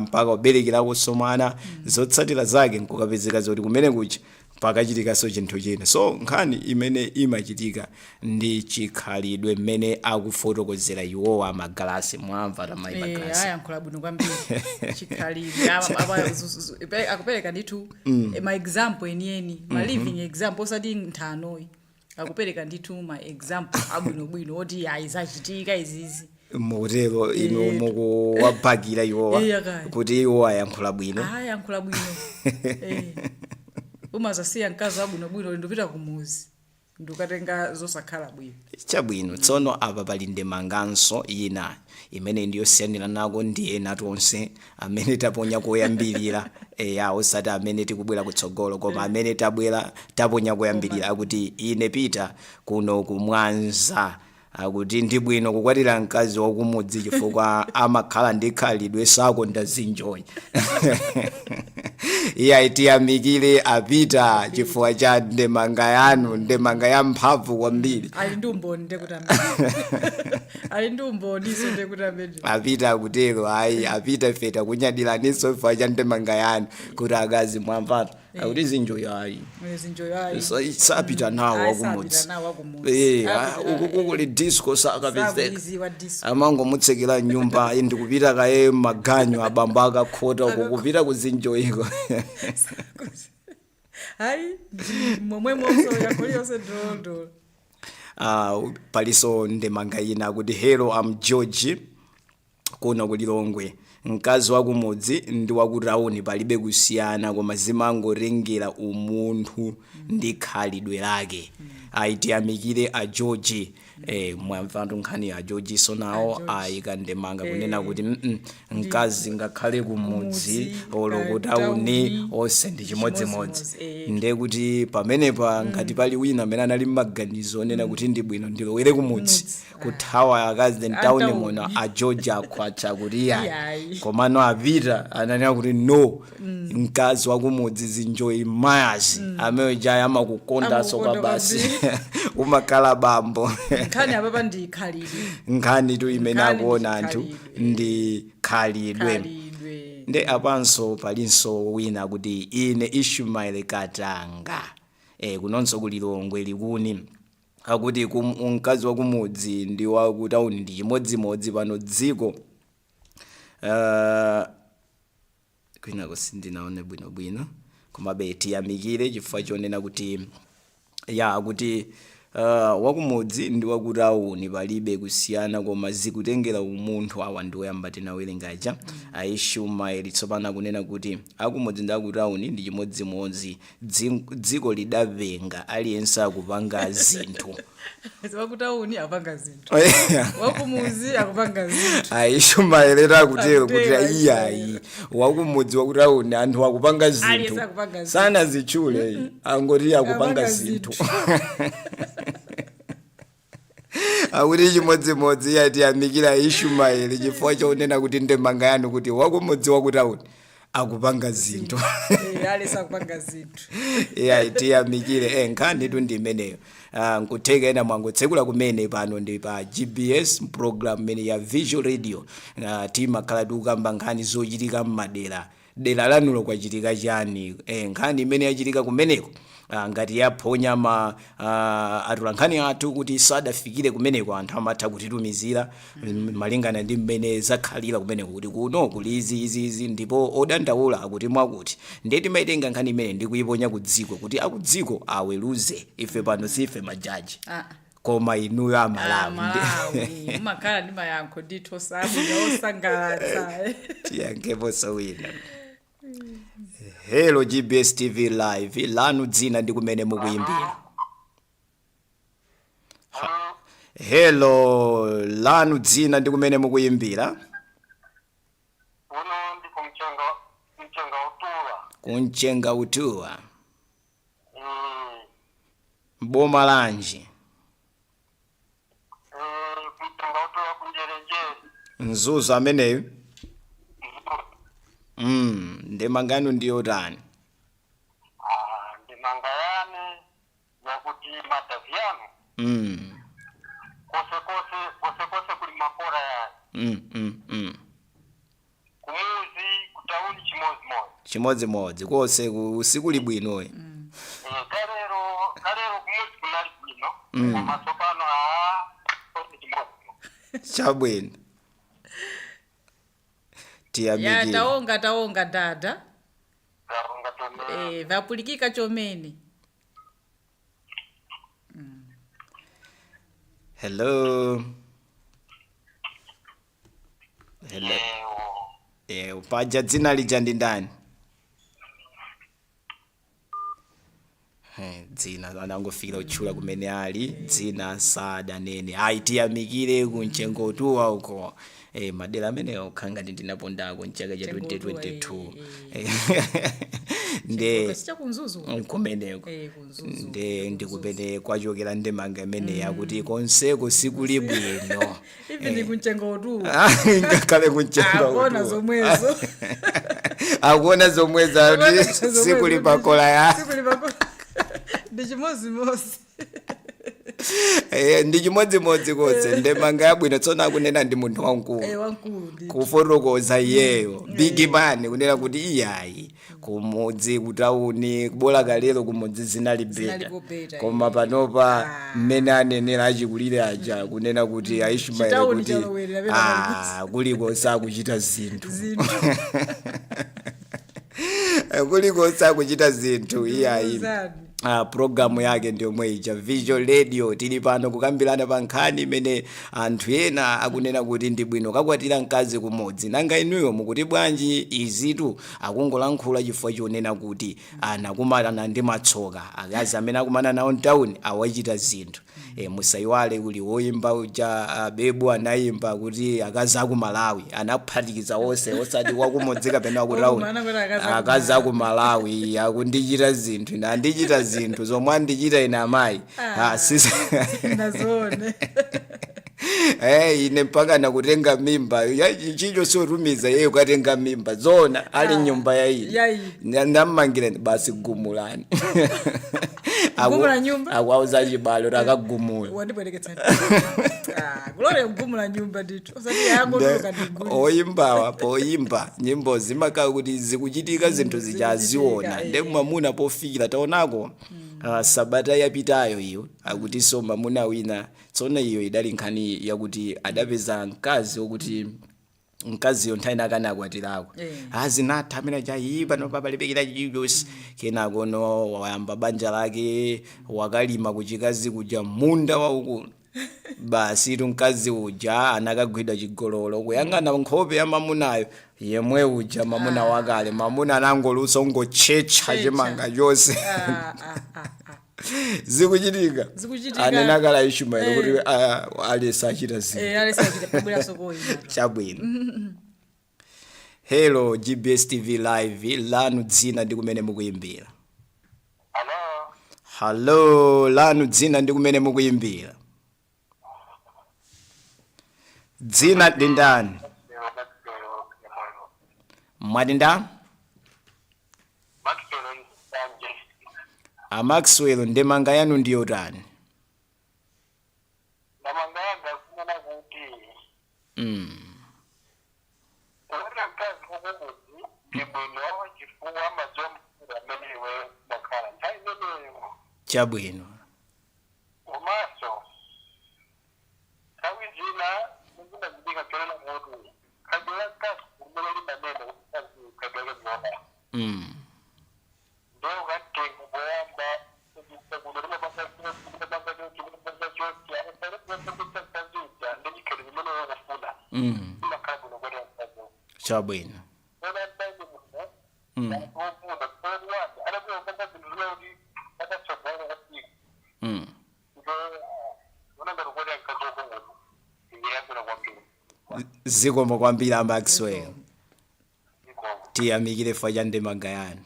mpaka kuberekerako mwana. Zotsatira zake nkukapezeka zoti kumene kucha pakachitikanso chinthu china. So nkhani imene imachitika ndi chikhalidwe mmene akufotokozera iwowa amagalasi. Mwamva tamayi Magalasi? Ayankhula bwino kwambiri, chikhalidwe. Akupereka ndithu ma example enieni, ma living example, osati nthanoyi. Akupereka ndithu ma example abwinobwino oti ayi, zachitika izizi. Mutero inu mukuwabhakira iwowa Iya kaya. kuti iwo ayankhula bwino. Ayankhula bwino. Umazasiya mkazi wabwinobwino, ndupita kumuzi ndikukatenga zosakhala bwino. Chabwino, tsono apa pali ndemanganso ina imene ndiyosiyanira nako ndi ena tonse amene taponya koyambirira, eya, osati amene tikubwera kutsogolo koma amene tabwera taponya koyambirira. Akuti ine Pita kuno kumwanza, akuti ndi bwino kukwatira mkazi wakumudzi chifukwa amakhala ndi khalidwe, sakonda zinjoyi. Iye tiyamikire apita chifukwa cha ndemanga yanu, ndemanga ya mphamvu kwambiri. Ali ndi umboni, ndekuti amene ali ndi umboniso, ndekuti amene Apita akutero. Ayi, apita, ife takunyadiraninso chifukwa cha ndemanga yanu kuti akazi mwamvatu, akuti zinjoyi ayi. Zinjoyi ayi. Sapita nawo Ayi, wakumudzi. sapita nawo wakumudzi. Uku kukuli disco sakapezeka. Sakuiziwa disco. Amangomutsekera nyumba, ndikupita kaye maganyu, abambo akakhota uku kupita kuzinjoyiko. Hayi, momwemonso yankho liyonse ndolondola. Paliso ndemanga ina kuti, "Hello, am George kuno kulilongwe. Mkazi wakumudzi ndi wakutawuni palibe kusiyana, koma zimangotengera umunthu ndi khalidwe lake." Aitiyamikire a George. Mwamvantu nkhani a George, so nawo A George. ayika ndemanga kunena kuti mkazi ngakhale kumudzi Kumudzi, olo kaya kutawuni kutawuni, onse ndi chimodzimodzi. Chimodzimodzi. Nde kuti pamenepa ngati pali wina amene anali mmaganizo onena kuti ndi bwino ndilowere kumudzi Kumudzi. kuthawa akazi mtawuni Antawuni. muno, a George akhwacha kuti iyayi. Iyayi. Komano apita ananena kuti no, mkazi wakumudzi zinjoyi mayazi amene jaya amakukondanso kwa Amakukonda basi, umakhala bambo. Nkhani apapa ndi khalidwe. Nkhani tu imene Nkhani ndi akuona anthu khalidwe. ndi khalidwe. Khalidwe. Nde apanso palinso wina kuti ine Ishumael Katanga, kunonso kulilongwe likuni, akuti mkazi wakumudzi ndi wakutawuni ndi chimodzimodzi pano dziko. Kwinako sindinaone bwinobwino, komabe tiyamikire chifukwa chonena kuti ya kuti wakumudzi ndi wakutawuni palibe kusiyana, koma zikutengera umunthu. Awa ndi oyamba tinawerengaja aishumaeli. Tsopano akunena kuti akumudzi ndi akutawuni ndi chimodzimodzi, dziko lidapenga, aliyense akupanga zinthu. Wakutawuni akupanga zinthu, wakumuzi akupanga zinthu. Aishumaeli akutero kuti Akutero, iyayi, wakumudzi, wakutawuni, anthu akupanga zinthu. Aliyense akupanga zinthu. Sana zitchule, angoti akupanga Akupanga zinthu, akuti chimodzimodzi. Yatiyamikira Ishumaeli chifukwa chonena kuti ndemanga yanu kuti wakumudzi, wakutawuni akupanga zinthu. Aliyense akupanga zinthu. Iya, tiyamikire. Nkhani tu ndi imeneyo. Nkutheka ena mwangotsekula kumene, pano ndi pa GBS program imene ya Visual Radio. Timakhala tikukamba nkhani zochitika mmadera. Dera lanulo kwachitika chani? Nkhani imene yachitika kumeneko, ngati yaphonya ma atolankhani athu kuti sadafikire kumeneko, anthu amatha kutitumizira malingana ndi mmene zakhalira kumeneko kuti kuno kuli izi, izi, izi, ndipo odandaula akuti mwakuti. Ndiye timaitenga nkhani imene ndikuiponya ku dziko kuti akudziko aweruze. Ife pano sife majaji, koma inuyo amalawi. Malawi mumakhala ndi mayankho ndithu osabwino, osangalatsa. Tiyankheponso wina. Hello, GBS TV live, lanu dzina ndi kumene mukuyimbira. Hello, lanu dzina ndi kumene mukuyimbira. Uno ndi Kumchenga utuwa. Boma lanji? Kumchenga utuwa kunjerenjere. Mzuzu ameneyu. Ndemangano ndiyo tani? Ah, ndimanga yane yakuti matavyano kose kose kose kose kuli mapora yayo. Kumuzi kutauni chimozimozi. Chimodzimodzi konse usiku libwinoyi. Kalero kalero kumuzi kunali bwino. Koma tsopano aa kose chimozimozi. Chabwino. Ya Tiyamikire. taonga taonga dada. Taonga chomene. Vapulikika chomene. Hello. Hello. Ewo. Paja dzina lija ndi ndani? Dzina anangofikira kutchula kumene ali dzina sadanene. Ayi, tiyamikire kumchengotuwa uko. Madera amenewo okhala ngati ndinapondako mchaka cha Mchengotuwa, 2022. Nde Sichakumzuzu. Kumeneko. Kumzuzu. Nde ndikupene kwachokera ndemanga imene yakuti konseko sikuli bwino. Even kumchengo utuwa. Ngakhale kumchenga Akuona utuwa. zomwezo. Akuona zomwezo Akuona kuti zomwezo sikuli kuti pakola ya. Sikuli pakola. Ndi chimozimozi. Ndi chimodzimodzi konse. Ndemanga yabwino tsono akunena ndi munthu wamkulu. Wamkulu ndi. Kufotokoza iyeyo big man kunena kuti iyayi kumudzi kutauni kubola kalero kumudzi zinali beta. Zinali beta, Koma panopa mmene anenera achikulire aja kunena kuti aishumaele Chitauni kuti chalowerera pena. Kulikonse akuchita zinthu. Zinthu. Kulikonse akuchita zinthu iyayi. Zanu. Programu yake ndiyomwe ija Visual Radio. Tili pano kukambirana pa nkhani imene anthu ena akunena kuti ndi bwino kakwatira mkazi kumudzi. Nanga inuyo mukuti bwanji? Izitu akungolankhula chifukwa chonena kuti anakumana ndi matsoka, akazi amene akumana nawo mtawuni awachita zinthu. Musayiwale kuli woyimba uja, Bebu anayimba kuti akazi aku Malawi anaphatikiza onse, osati wakumudzi kapena wakutawuni. Wakumana kuti akazi aku Akazi aku Malawi akundichita zinthu ine, andichita zinthu zomwe andichita ine amayi. Ah, Nazone. Ine mpaka nakutenga mimba. Chicho siotumiza yeye ukatenga mimba zona ali nyumba ya ine. Ya ine. Ndammangira basi gumulani. Kugumula nyumba? Akuauza chibalo takagumula. Wandibwereketsa. Kulole kugumula nyumba ndithu. Osati yangotuluka ndigule. Oyimbawa poyimba nyimbo zimakhala kuti zikuchitika zinthu zichaziona. Zikuchitika, Nde mwamuna pofikira taonako, sabata yapitayo iyo akutinso mwamuna wina tsono iyo idali nkhani yakuti adapeza mkazi wokuti mkaziyo nthawi nakanakwatirako azinatha amene chayi pano papalipekera chilichonse. Kenako no wayamba banja lake, wakalima kuchikazi kuja munda waukulu. Basi tu mkazi uja anakagwidwa chigololo, kuyang'ana nkhope ya mamunayo yemwe uja mamuna wakale, mamuna anangolusa ungotchetcha Tchetcha. chimanga chonse. Ah, ah, ah, ah. Zikuchitika. Zikuchitika. Anena kala Ishumaeli kuti alesa achita zinthu. Alesa achita pobwera sokoyi. Chabwino. Hello, GBS TV live, lanu dzina ndi kumene mukuyimbira? Hello. Hallo, lanu dzina ndi kumene mukuyimbira? Dzina ndi ndani? Mwati nda? Maxwell Nsanje. A Maxwell, ndemanga yanu ndiyo tani? Ndamanga yanga kunena kuti kuona mkazi kukumudzi ndi bwino chifukwa amadziwa mkulu amene iwe makhala nthawi imeneyo. Chabwino. Komanso nthawi zina zimachitika chonena kuti khalidwe la mkazi limene limanena kuti mkazi khalidwe lake ndiona. Ndiye ukatenga poyamba kuno limapanga limapanga chonchi limapanga chonchi mkazi uja ndi chikhalidwe chimene iwe ukufuna. Imakhala bwino kuti mkazi Chabwino. ona mkazi muno wofuna wanda adakuwa kupanga zinthu zimene akatsogolo kwafika. Zikomo kwambiri a Maxwell. Tiyamikire fa cha ndemanga yanu.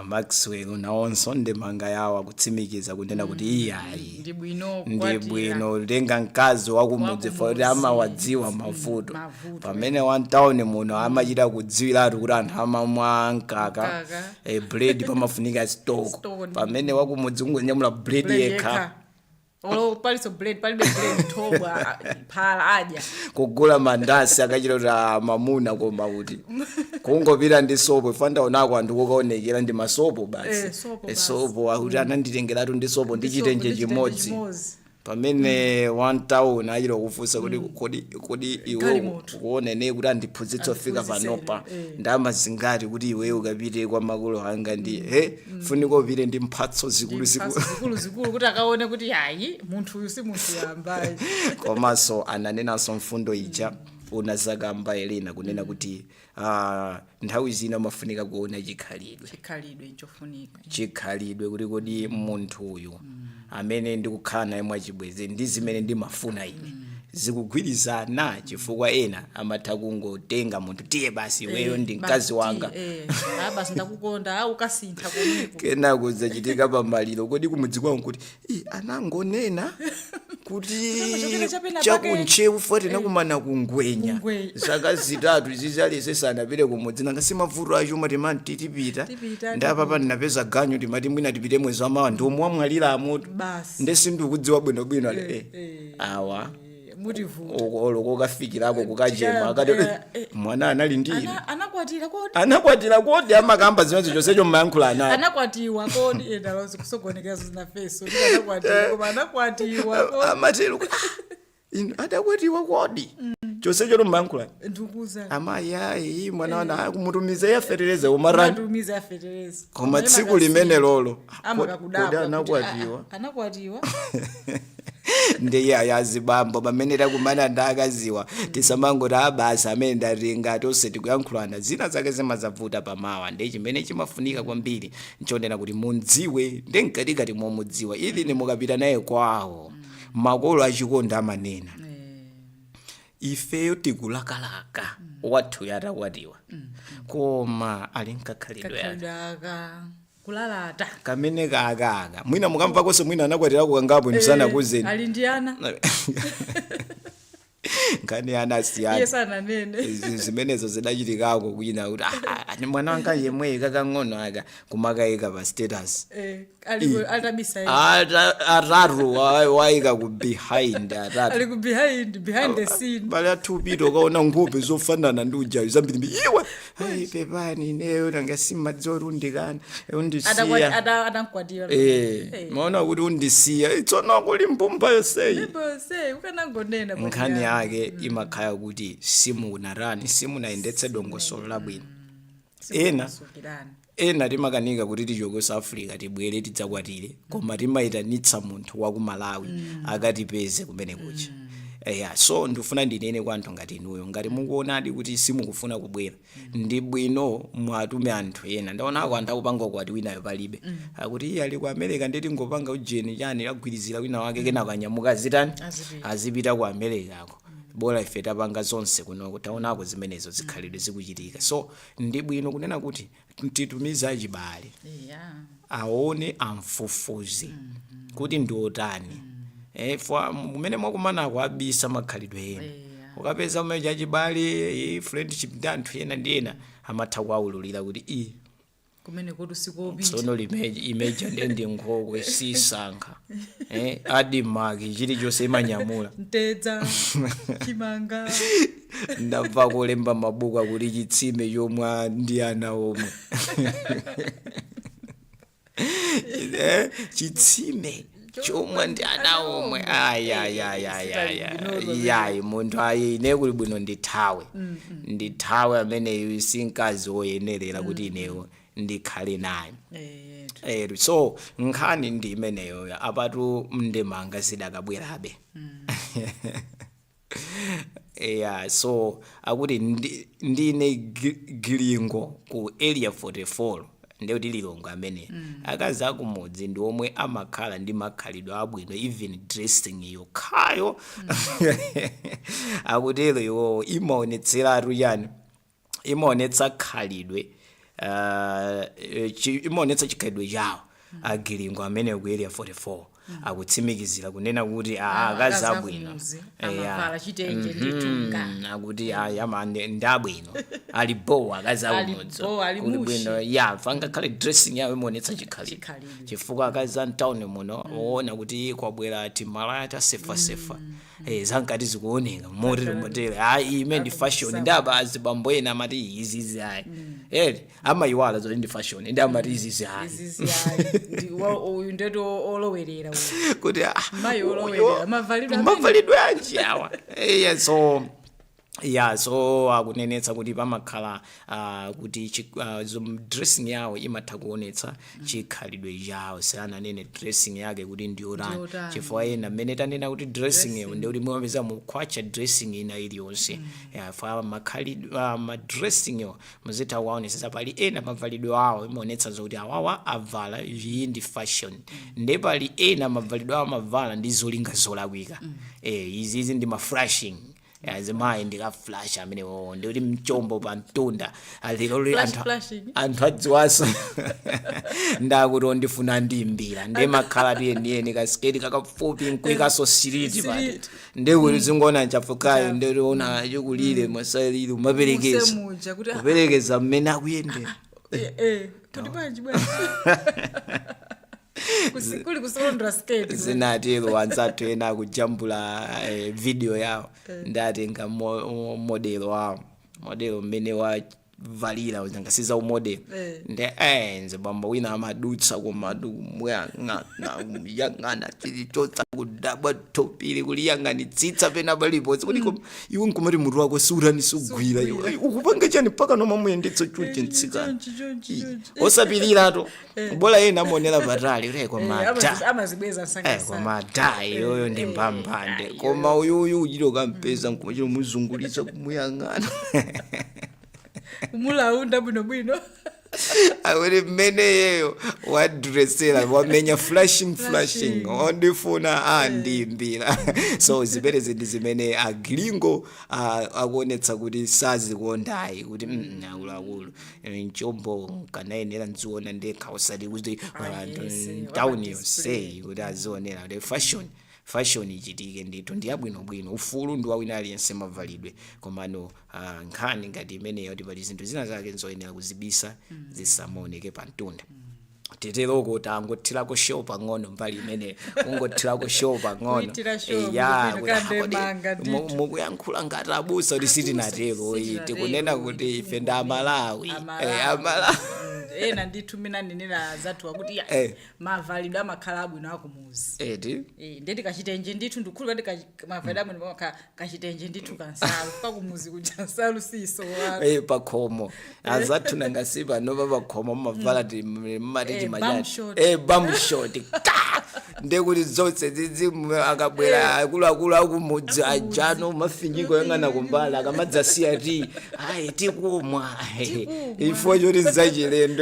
Maxwell nawonso ndemanga yawo akutsimikiza kunena kuti iyayi, Ndi bwino ndi kukwatira. bwino kutenga mkazi wakumudzi foti Wakumudzi. amawadziwa mavuto, Mavuto. pamene wamtawuni muno amachita kudziwiratu kuti anthu amamwa mkaka, Mkaka. Bread pamafunika stock, Stone. pamene wakumudzi kungonyamula bread Bread yekha. yekha. Olo paliso bread, palibe bread, thobwa, phala adya. Kugula mandasi akachita kuti mamuna, koma kuti kungopita ndi sopo, ifandaonako anthu kukaonekera ndi masopo basi. Eh, sopo basi. Sopo akuti ananditengeratu ndi sopo ndi Ndi sopo, chitenje ndi chitenje chimodzi. chimodzi. Pamene one town achita kufunsa kuti kodi iwe Galimoto. kuonene kuti andiphunzitse ofika Andiphunzitse, panopa, eh. ndamazingati kuti iweyo ukapite kwa makolo anga ndi he funika upite ndi mphatso zikulu zikulu. Mphatso zikulu zikulu kuti akaone kuti ayi, munthu uyu si munthu yambayi. Komanso ananenanso mfundo ija unazakamba Elena, kunena kuti nthawi zina umafunika kuona chikhalidwe. Chikhalidwe nchofunika. Chikhalidwe, kuti kodi munthu uyu amene ndikukhala naye mwachibwezi ndi zimene ndimafuna ine zikugwirizana? Chifukwa ena amatha kungotenga munthu, tiye basi, iweyo ndi mkazi wanga. Basi ndakukonda, a ukasintha komweko. Kenako zachitika pamaliro, kodi kumudzi kwawo kuti "Ii, anangonena kuti Chokera chapena pake." Chakuntcheu foti nakumana kungwenya. Kungwenya. Zaka 3 zizalese sanapite kumudzi, nanga si mavuto achuma, timati tipita. Tipita. Ndapapa ndinapeza ganyu, timati mwina tipite mwezi wamawa, ndiomwe wamwaliramo. Basi. Ndesindikudziwa bwinobwino ale awa. Mutivuta. Olo kokafikirako kukachema akati mwana anali ndi ine. Anakwatira kodi? Anakwatira kodi? Amakamba zimenezo chonsecho mmayankhula anayi. Anakwatiwa kodi? Endalozi kusokonekera zinafeso kuti anakwatiwa, koma anakwatiwa kodi? Amatero kuti, "Ah, inu adakwatiwa kodi?" Chonsecho mmayankhula. Ndikuza. Amayi, ayi, mwana wana kumutumiza yafetereza umarani. Matumiza afetereza. Koma tsiku limene lolo amakakudabwa. Kodi anakwatiwa? Anakwatiwa. Ndiye ayazibambo pamene takumana ndi akaziwa, tisamangoti abasa amene ndatenga tonse tikuyankhulana, zina zake zimazavuta pamawa. Ndi chimene chimafunika kwambiri nchonena kuti mundziwe, ndi mkatikati momudziwa ili mukapita naye kwawo, makolo achikondi amanena, ifeyo tikulakalaka wathu atakwatiwa, koma ali nkakhalidwe ake. Kakhalidwe aka, kulalata. Kamene kakaka mwina mukamvakonso, mwina anakwatirako kangapo ndisanakuzeni. Ali ndi ana. Nkhani ana asiyana. Iye sananene. Zimenezo zidachitikako kwina kuti, "Ah, ah, mwana wanga yemweyi kakang'ono aka," kumakayika pa status. Atabisa iye. Atatu wayika ku behind atatu. Ali ku behind the scene. Bale athupita ukaona nkhope zofanana ndi ujayo zambirimbiri, iwe ayi, pepani, ineyo nanga simadziwa kuti undikana undisiya. Atankwatira. Maona kuti undisiya, itsono kuli mbumba yonseyi. Bose ukanangonena. Nkhani yake imakhala kuti simunarani, simunayendetse dongosolo labwino. Ena ena timakanika kuti tichoke South Africa tibwere tidzakwatire, koma timayitanitsa munthu wa ku Malawi akatipeze kumene kucha. Eya, so ndifuna ndinene kwa anthu ngati inuyo, ngati mukuonadi kuti simukufuna kubwera, ndi bwino mwatume anthu ena. Ndaonako anthu akupanga ukwati, winayo palibe, akuti iye ali ku America, nditi ngopanga ujeni chani, agwirizira wina wake, kenako anyamuka azitani? Azipita. Azipita ku Americako, bola ife tapanga zonse kunoko. Taonako zimenezo zikhalidwe zikuchitika, so ndi bwino kunena kuti titumize achibale aone, amfufuze kuti ndi otani. Fwa kumene mwakumanako abisa makhalidwe ena. Ukapeza umene chachibale, friendship ndi anthu ena ndi ena, amatha kuawululira kuti i Kumene kuti usikopita. Tsono limeji imeja ndiye ndi nkhokwe sisankha, adimaki chilichonse imanyamula. Mtedza, chimanga. Ndamva kulemba mabuku akuti chitsime chomwe ndi ana omwe, chitsime chomwe ndi ana omwe. Ayayayayayayi, munthu ayi, ine kuli bwino ndithawe, ndithawe ameneyu, si mkazi woyenerera kuti ineyo ndikhale naye. So nkhani ndi imeneyoyo. Apatu ndemanga zidakabwerabe. Yeah, so akuti ndine gilingo ku Area 44, ndekuti Lilongwe amene. Akazi akumudzi ndi omwe amakhala ndi makhalidwe abwino, even dressing yokhayo, akutero iwowo, imaonetseratu chani, imaonetsa khalidwe. Imaonetsa chikhalidwe chawo. Agilingo amene ku Area 44 akutsimikizira kunena kuti akazi akazi abwino akumuzi Eya. amavala chitenje ndithu nga. Akuti ayi ndi abwino, ali bowa akazi Ali akumudzi. bowa, ali Kuli mushi. bwino ya fangakhale dressing yawo imaonetsa chikhalidwe. Chikhalidwe. Chifukwa akazi a mtawuni muno woona kuti kwabwera timalaya tasefasefa, zankati zikuoneka motere motere, ayi, ime ndi fashion. Ndaba azibambo ena amati izizi ayi, eri amayiwala zoti ndi fashion, ndi amati izizi ayi. Izizi ayi. Uyu ndeto olowerera uyu. Kuti Mayi olowerera, mavalidwe amene- mavalidwe anji awa? Yeah, so ya, so akunenetsa kuti pamakhala kuti dressing yawo imatha kuonetsa chikhalidwe chawo. Sananene dressing yake kuti ndiyotani. Ndiyotani. Chifukwa ena mmene tanena kuti dressing iyo, ndikuti mumapeza mukhwacha dressing ina iliyonse. Ya, fa makhalidwe, ma dressing yo muzitha kuwaonetsetsa. Pali ena mavalidwe awo imaonetsa zokuti awawa avala iyi ndi fashion, nde pali ena mavalidwe awo amavala ndi zolinga zolakwika. Izizi ndi ma flashing azimayi, ndika flash amenewo, ndikuti mchombo pa mtunda alero. Flash, flashing. Anthu adziwaso ndakuti ondifuna ndimbira, ndimakhala tiyeniyeni kasiketi kakafupi nkuikaso siriti pati. Siriti. Ndikuti zingona nchafukayo, ndikuona chikulire masalili umaperekeza. Musemuja kuti Kuperekeza mmene akuyendera. Kuti bwanji bwanji. Kuli kusolondera skate. Zinatero anzathu ena akujambula video yawo, ndatenga modelo wawo, modelo mmene wavalira ngasiza umodelo. Nde nzibambo wina amadutsa komatu kumuyang'ana chilichotsa kudabwa thupili kuliyang'anitsitsa pena paliponse kuti iwe nkumati mutu wako siutani, sugwira iwe. Ukupanga chani mpaka nomamuyendetsa chonchi mtsikana? Chonchi, chonchi, chonchi. Osapiliratu bola ena amaonera patali kuti koma ta Amazibweza Eh, koma ta iyoyo ndi mbambande, koma uyuyu uchito kampeza nkumachito muzungulitsa kumuyang'ana. Kumulaunda bwinobwino. Akuti mmene yeyo wadressera, wamenya flashing flashing, ondifuna andimbira. So zimenezi ndi zimene aglingo akuonetsa kuti sazikondayi, kuti akuluakulu, mchombo nkanayenera nziona ndekha, usati kuti Yes, tawuni wapa yonseyi kuti azionera, kuti fashion fashion ichitike ndithu ndiyabwinobwino, ufulu ndi wawina aliyense mavalidwe. Komano nkhani ngati imeneyo kuti pali zinthu zina zake nzoyenera kuzibisa, zisamaoneke pa mtunda. Teteroko tangothirako show pang'ono mbali imene, kungothirako show pang'ono. Kuitira show, Eya, bwinobwino, kuti, kambe kodi manga ndithu. Mukuyankhula ngati abusa, kuti sitinatero iyi. Sitinatero, tikunena kuti ife ndi Amalawi. Amalawi. Ena ndithu mina anenera zathu akuti ya mavalidwe amakhala abwino akumuzi. Eti. Ndeti kachitenje ndithu, ndikhuluka ndi mavalidwe abwino kachitenje ndithu, kansalu kakumuzi kuja, nsalu siso. Pakhomo azathu nangasi panopa pakhomo mumavala mmati timachati. Bum short. Bum short ka, ndekuti zonse zizi akabwera akuluakulu akumudzi ajano mafinyiko yang'ana kumbala, akamadzasiya ti ayi tikumwa. Tikumwa. Ifo choti nzachilendo.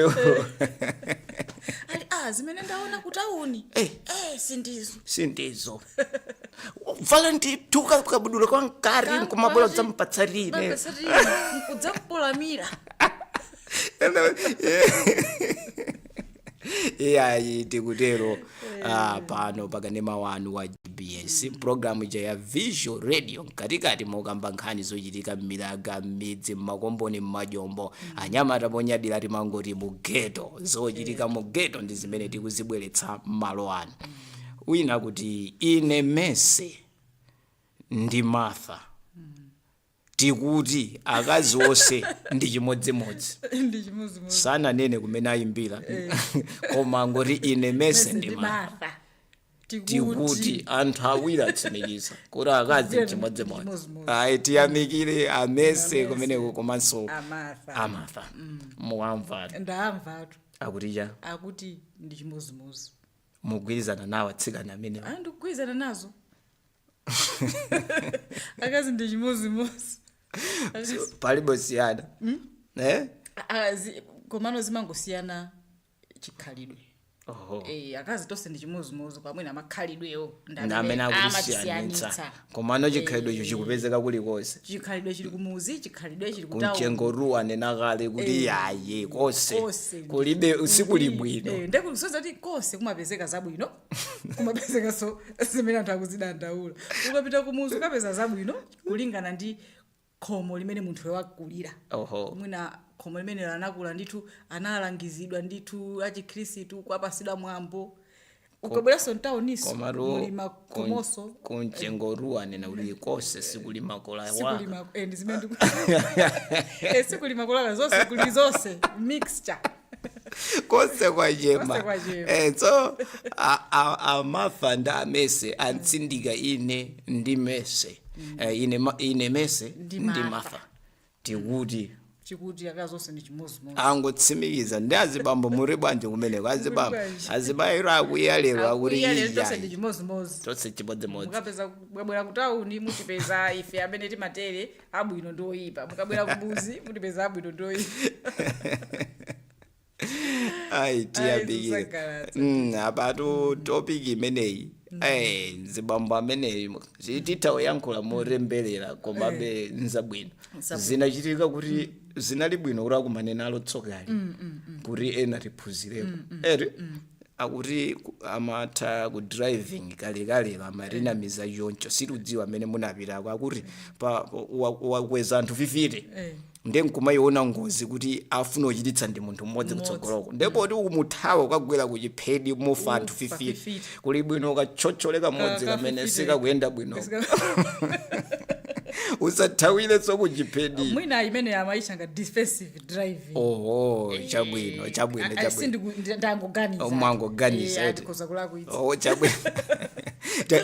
Ali zimene ndaona ku tawuni sindizo. Sindizo, vala ndithu kabudula kwankari nkumabwera kudzamupatsa rine. Nkudzakupolamira. Iyayi, tikutero pano pakanema wanu wa GBS, programu ija ya Visual Radio, mkatikati mokamba nkhani zochitika m'milaga, m'midzi, m'makomboni, m'majombo, anyamata ponyadira timangoti mu ghetto. Zochitika mu ghetto ndi zimene tikuzibweretsa m'malo ano. Wina kuti ine Mese ndi Martha, tikuti akazi onse ndi chimodzimodzi. Ndi chimodzimodzi. Sananene kumene ayimbira, koma ngoti ine Mese ndi ndi Martha, Martha, tikuti anthu awiri atsimikiza kuti akazi chimodzimodzi. Chimodzimodzi. Ayi, tiyamikire amese kumeneko komanso Amartha. Amartha, muwamva? Ndamvatu. Akuti cha? Akuti ndi chimodzimodzi. Mugwirizana nawo atsikana amene? Ndikugwirizana nazo, akazi ndi chimodzimodzi. Palibe siyana, eh? Komano zimangosiyana chikhalidwe. Oho. Eh, akazi tonse ndi chimozimozi kwamwina amakhalidwewo Ndi amene akusiyaniitsa, komano chikhalidwecho chikupezeka kulikonse. Chikhalidwe chili kumuzi, chikhalidwe chili kutauni. Kumchengoruwa nenakale kuti yaye konse Konse. kulibe sikuli bwino. Ndekusoza kuti konse kumapezeka zabwino, kumapezekanso zimene anthu akuzidandaula. Ukapita kumuzi ukapeza zabwino kulingana ndi khomo limene munthu wakulira. Mwina khomo limene lanakula ndithu, analangizidwa ndithu achikhristu, kwapasidwa mwambo. Ukabweranso mtawuniso Komatu muli makhomoso. Kumchengoruwa nena kuti konse sikuli makola waka. Sikulima ndi zimene sikulima kolaka zonse, kuli zonse mixture. Konse kwachema. Konse kwachema. So amafa ndi amese antsindika ine ndi mese. Ine mese Ndi ndi Mafa. Mafa tikuti chikuti akazi onse ndi chimozimozi. Angotsimikiza ndi azibambo muri bwanji kumeneko azibambo? Bwanji. Azibayiro akuya lero akuti Akuya lero tonse ndi iyayi chimozimozi. Tonse chimodzimodzi. Mukapeza mukabwera ku tawuni mutipeza ife amene timatere abwino ndi oyipa, mukabwera kumuzi mutipeza abwino ndi oyipa. Ayi, tiyambikire. Zisangalatsa. Apatu topic imeneyi, zibambo ameneyi titha kuyankhula moremberera, komabe nzabwino. Nzabwino. Zinachitika kuti zinali bwino kuti akumane nalo tsokali kuti ena tiphunzireko eri akuti amatha ku driving kalekale amarinamiza yoncho situdziwa amene munapitako akuti wakweza anthu 50 ndiye nkumayiona ngozi kuti afuna uchititsa ndi munthu mmodzi Mmodzi. kutsogoloko, ndipo kuti umuthawa ukagwera kuchiphedi mufa anthu Ufa 50. 50. Kuli bwino ukachotcholeka mmodzi Ka kamene 50. sikakuyenda bwino, usathawirenso kuchiphedi. Mwina imene amayitcha nga defensive driving. Oho, chabwino, chabwino. Chabwino. Ndangoganiza. Mwangoganiza, eti. Andikhoza kulakwitsa. Oh, chabwino.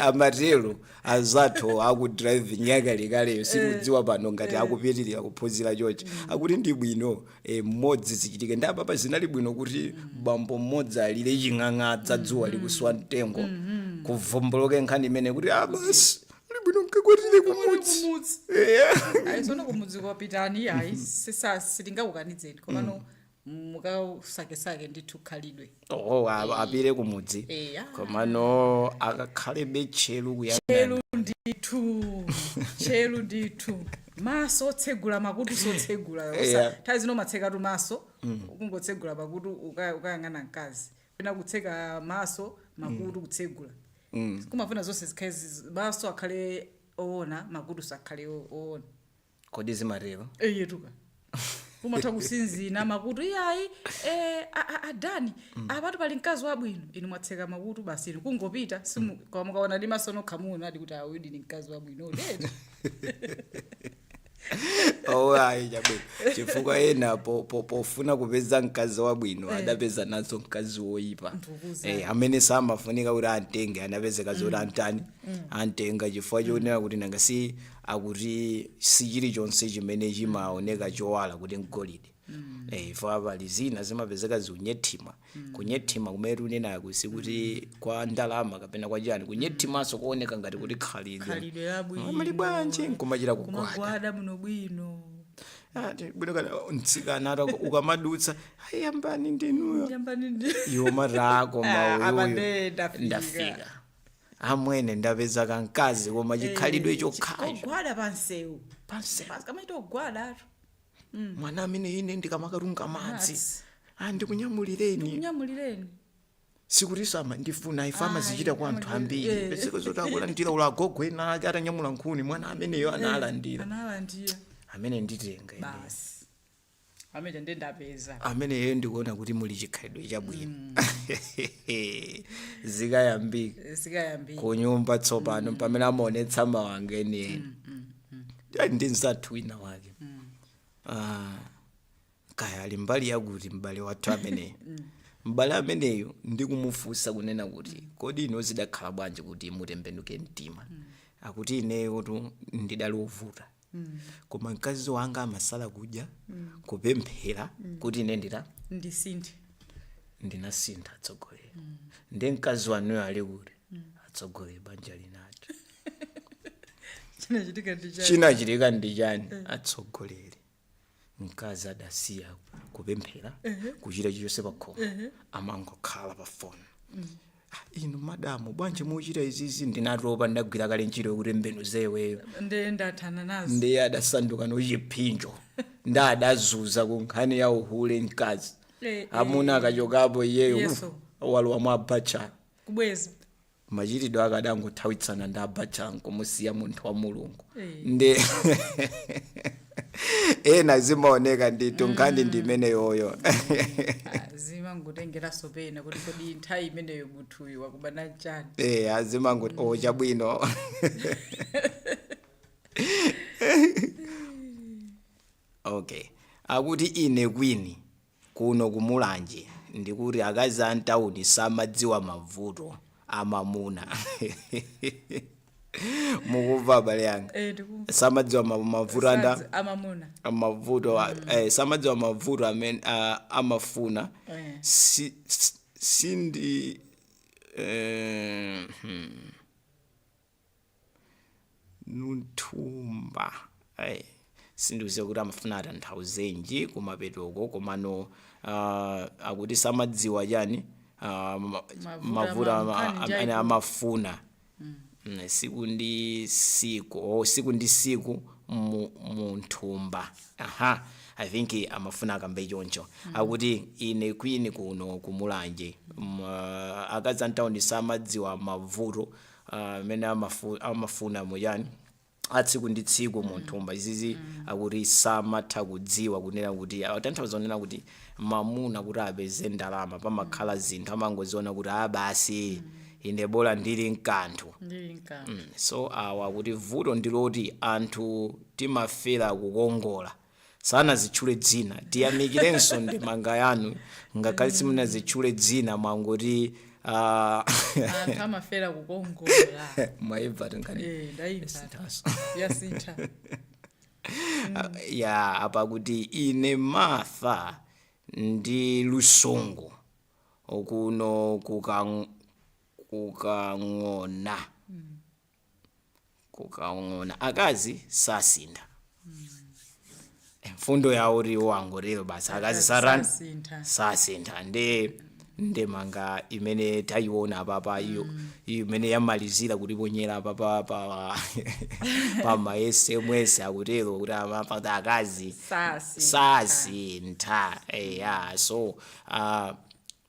Amatero azathu aku driving yakalekaleyo, sikudziwa pano ngati akupitirira kuphunzira chochi, akuti ndi bwino mmodzi zichitike ndi apapa zinali bwino kuti bambo mmodzi alire ching'ang'adza dzuwa likuswa mtengo kuvumbuluke nkhani imene kuti abasi ali bwino nkakwatire kumudzi. Kumudzi. Ayi, sono kumudzi kwapitani, ayi, sitingakukanidzeni, komano mukasakesake ndithu khalidwe. Oh, apire kumudzi. Eya. Komano akakhalebe tcheru kuyang'ana. Tcheru ndithu, tcheru ndithu, maso otsegula, makutu sotsegula. Nthawi zino matsekatu maso, kungotsegula makutu ukayang'ana mkazi, pena kutseka maso, makutu kutsegula. Kumafuna zonse zikhale maso akhale oona, makutu sakhale oona. Kodi zimatero? Eyetuka, umatha kusinzina makutu, iyayi, adani apatu pali mkazi wabwino, inu mwatseka makutu basi, inu kungopita simu koma mukaona ndi maso nokha muonadi kuti awidi ni mkazi wabwino detu. Oh, ayi, chabwino, chifukwa ena pofuna kupeza mkazi wabwino adapeza nazo mkazi woyipa. Ntukuza. Amene samafunika kuti amtenge anapezeka zoti antani amtenga chifukwa chonena kuti nanga si akuti si chilichonse chimene chimaoneka chowala kuti mgolide. Ifo pali zina zimapezeka zikunyethima, kunyethima kumene tikunenako sikuti kwa ndalama kapena kwa chani, kunyethimanso kuoneka ngati kuti khalidwe. Khalidwe labwino. Mali bwanji nkumachita kugwada. Kumagwada muno bwino. Ah, bwino kana mtsikana ata ukamadutsa, ayambani ndinuyo. Yambani ndi Iwo matako. Ah, apa Mauyoyo ndiye ndafika. Ndafika amwene, ndapeza kankazi koma chikhalidwe chokhacho. Kogwada pansewu. Pansewu. Kamaita ogwada atu. Mwana amene ine ndikamakatunga madzi Madzi. Andikunyamulireni. Kunyamulireni. Sikuti samandifuna ife, amazichita kwa anthu ambiri. Peseko zoti akulandira ula agogo ena ake atanyamula nkhuni, mwana ameneyo analandira. Analandira. Amene nditenga ine. Basi, amene ndiye ndapeza. Ameneyo ndikuona kuti muli chikhalidwe chabwino, zikayambika. Zikayambika. Kunyumba tsopano pamene amaonetsa mawanga enieni. Ndi mzathu wina wake. Ah, kaya ali mbali yakuti m'bale wathu ameneyo, m'bale ameneyo ndikumufunsa kunena kuti kodi ino zidakhala bwanji kuti mutembenuke mtima? Akuti ineyo tu ndidali wovuta, koma mkazi wanga amasala kudya, kupemphera kuti ine ndita Ndisinthe. Ndinasintha atsogoleri. Ndi mkazi wanuyo ali kuti atsogoleri banja linati Chinachitika ndi chani? Chinachitika ndi chani atsogoleri? Mkazi adasiya Kupemphera, kuchita chilichonse pakhomo, amangokhala pa foni. "Ah, inu madamu, bwanji muchita izizi? Ndinatopa, ndagwira kale ntchito yokuti mbenuzeweyo." Nde ndathana nazo. Ndiye adasanduka nochiphinjo, ndadazuza ku nkhani ya uhule mkazi. Amuna akachokapo, iyeyo Yeso. walowa mwa abachala. Kubweza. Machitidwe ake adangothawitsana ndi abachala nkumusiya munthu wa Mulungu. Eh. Ndi ena zimaoneka ndithu nkhani ndi imeneyoyo. Ah, zimangotengeranso pena kuti kodi nthawi imeneyo munthuyu wakumana chani? Eh, azimangoti o chabwino. Okay, akuti ine kwini kuno kuMulanje, ndikuti akazi a mtawuni samadziwa mavuto amamuna. Mukumva, abale yanga? Eh, ndikumva. Samadziwa mavuto anda Amamuna. Mavuto samadziwa mavuto amene amafuna. Sindi nunthumba. Sindiuziwa kuti amafuna atanthauzenji kumapetoko, komano akuti samadziwa chani mavuto mavuto nkhani amene njaikulu. amafuna siku ndi siku, oh, siku ndi siku munthumba. Aha, I think amafuna akambe choncho. Akuti ine kwini kuno kuMulanje, akazi antawuni samadziwa mavuto amene amafuna muyani atsiku ndi tsiku munthumba. Izizi akuti samatha kudziwa kunena kuti atanthauza kunena kuti mamuna kuti apeze ndalama pamakhala zinthu, amangoziona kuti a basi, ine bola ndili mkanthu. Ndili mkanthu. So awa kuti vuto ndiloti anthu timafera kukongola. Sanazitchule dzina. Tiyamikirenso ndemanga yanu ngakhale simunazitchule dzina, mwangoti Anthu amafera kukongola. Mwaibva tinkani? Eh, ndayimva. Sinthaso. Yasintha. Ya, apa kuti ine Martha ndi Lusungu kuno kukang'ona kukang'ona, akazi sasintha. Mfundo yawo ri wangorero basi, akazi sarani? Sasintha. Sasintha. Ndi ndemanga imene tayiona apapa, iyo imene yamalizira kutiponyera apapa pa ma SMS, akutero kuti amapa akazi sasintha. Sasintha, eya. So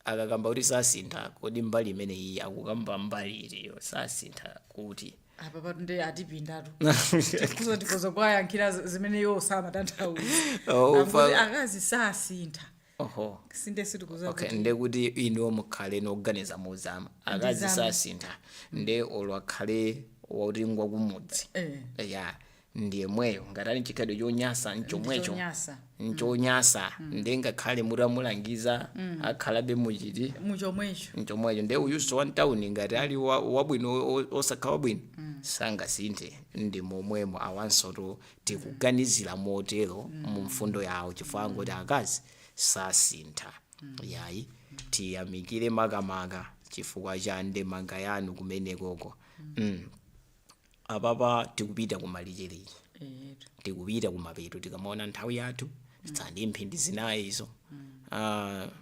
akakamba kuti sasintha, kodi mbali imeneyi akukamba mbali iliyo sasintha kuti? Apa patu ndi atipindatu, tikuzo tikozo kwayankhira zimene iwo samatanthauza. Oh, Akuti akazi sasintha. Oho. Sinde sitikuza. Okay. Kuti Nde kuti inuwo mukhale noganiza mozama, akazi Ndizama. sasintha, nde olo akhale woti ngwa kumudzi, ya, ndiyemweyo ngati ali chikhalidwe chonyasa nchomwecho. Ndichonyasa. Nchonyasa, nde ngakhale mutamulangiza akhalabe muchiti? Muchomwecho. Nchomwecho. Nde uyuso wa mtawuni ngati ali wabwino osakhala wabwino sangasinthe, ndi momwemo awansoto tikuganizira motero mu mfundo yawo, chifukwa ngoti akazi sasintha. Yayi, tiyamikire makamaka chifukwa cha ndemanga yanu kumenekoko. Apapa tikupita kumalicherechi. Etu. Tikupita kumapeto. Tikamaona nthawi yathu tsandi mphindi zinayi izo.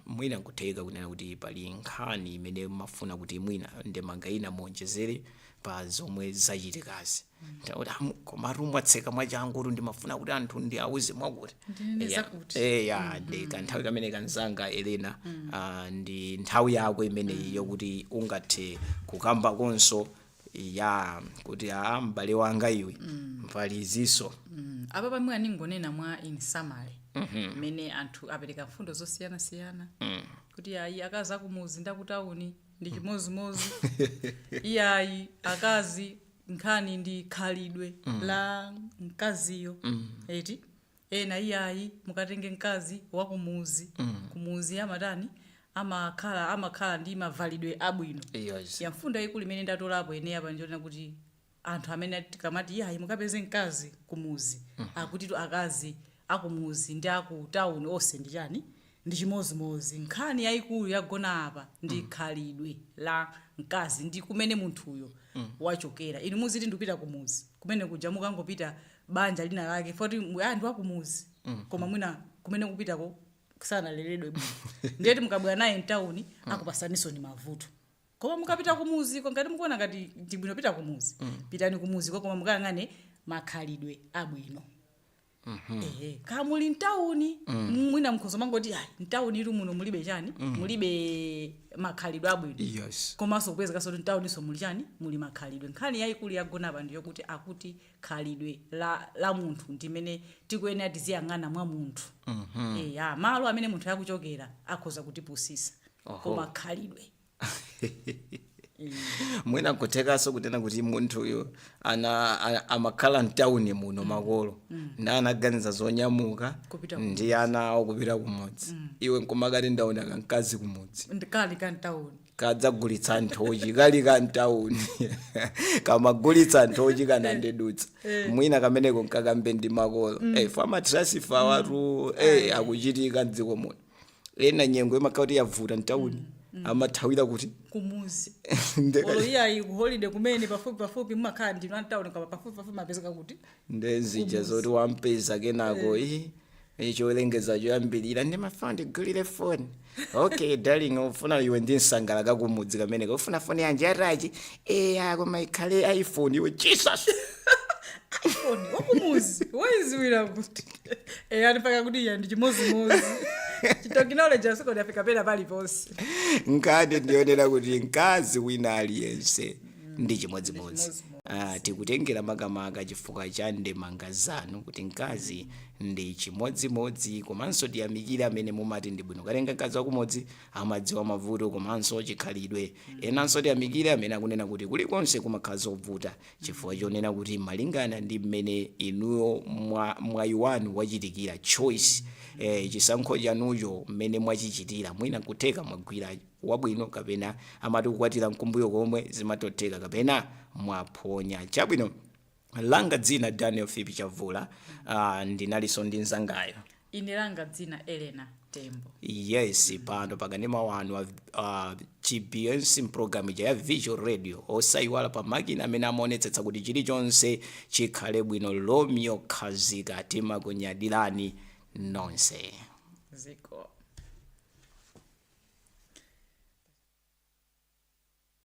Mwina nkutheka kunena kuti pali nkhani imene mafuna kuti mwina ndemanga ina muonjezere pa zomwe zachitikazi. Ndakuti komatu mwatseka mwachangu, kuti ndimafuna kuti anthu ndi auze mwakuti. Ndinene zakuti. Eya, ndi kanthawi kamene kanzanga Elena, ndi nthawi yako imeneyi yokuti ungathe kukamba konso ya kuti a m'bale wanga iwe pali izinso. Apa pamwe aningonena mwa in summary mmene anthu apereka mfundo zosiyanasiyana kuti ayi, akazi akumuzi ndi akutawuni ndi chimozimozi. Iyayi, akazi nkhani ndi khalidwe la mkaziyo eti. Ena iyayi, mukatenge mkazi wakumuzi, kumuzi amatani, amakhala ndi mavalidwe abwino. Yes. Ya, mfundo yayikulu imene ndatolapo ine apa ndiona kuti anthu amene tikamati iyayi, mukapeze mkazi kumuzi, akutitu akazi akumuzi ndi aku tawuni onse ndi chani? Ndi chimozimozi. Nkhani yayikulu yagona apa ndi khalidwe la mkazi ndi kumene munthuyo wachokera. Inu muziti ndikupita kumuzi, kumene kuja mukangopita banja lina lake foti anthu akumuzi, koma mwina kumene kupitako Sanaleredwe bwino, ndiyeti mukabwera naye mtawuni akupasaninso ni mavuto. Koma mukapita kumuziko, ngati mukuona ngati ndibwino pita kumuzi, pitani kumuziko, koma mukayang'ane makhalidwe abwino. Ehe, kamuli mtawuni, mwina mkhozo mangoti ayi, mtawuni ilu muno mulibe chani, mulibe makhalidwe abwino. Komanso kupezekaso kuti mtawuniso muli chani, muli makhalidwe. Nkhani yayikulu yagonapa ndiyokuti akuti khalidwe la munthu ndimene tikuyenera tiziyang'ana mwa munthu. Eya, malo amene munthu akuchokera akhoza kutipusisa, koma khalidwe. Mwina nkuthekanso kutena kuti munthuyo amakhala mtawuni muno, makolo ndi anaganiza zonyamuka Kupita. Ndi ana awo kupita kumudzi. Iwe nkumakati, "Ndaona kamkazi kumudzi." Ndikali kamtawuni. Kadzagulitsa nthochi, kali kamtawuni, kamagulitsa nthochi, kanandidutsa. Mwina kameneko nkakambe ndi makolo. Fa matransfer watu akuchitika mdziko muno. Ena nyengo imakhala kuti yavuta mtawuni, amathawira kuti? Kumuzi. Olo iyayi, kuholiday kumene pafupi pafupi mumakhala ndinu antawuni, koma pafupi pafupi mapezeka kuti? Ndezija zoti wampeza kenako i cholengeza choyambirira, "Ndimafuna ndigulire foni." "Okay darling, ufuna?" Iwe ndi msangala kakumudzi kameneko, "Ufuna foni yanji yatachi?" "Eya, koma ikhale iPhone." Iwe, "Jesus!" iPhone wakumuzi waiziwira kuti eya, ndipaka kuti iya ndi chimozimozi. Chitechnology asikodi afika pena paliponse. Nkhani ndiyonena kuti mkazi wina aliyense ndi chimodzimodzi. Chimodzimodzi. Ah, tikutengera makamaka chifukwa cha ndemanga zanu kuti mkazi ndi chimodzimodzi. Komanso tiyamikire amene mumati ndi bwino katenga mkazi wakumudzi, amadziwa mavuto komanso chikhalidwe. Enanso tiyamikire amene akunena kuti kulikonse kumakhala zovuta, chifukwa chonena kuti malingana ndi mmene inuyo mwayi wanu wachitikira, choice, chisankho chanucho mmene mwachichitira, mwina nkutheka mwagwira wabwino, kapena amati kukwatira mkumbuyo komwe zimatotheka, kapena mwaphonya. Chabwino, langa dzina Daniel Philip Chavula. Ndinalinso ndi mzangayo. Ine langa dzina Elena Tembo. Yes, pano pakanema wanu wa GBS, mpulogalamu ija ya Visual Radio. Osayiwala pa makina amene amaonetsetsa kuti chilichonse chikhale bwino, Romeo Khazika. Timakunyadirani nonse. Ziko.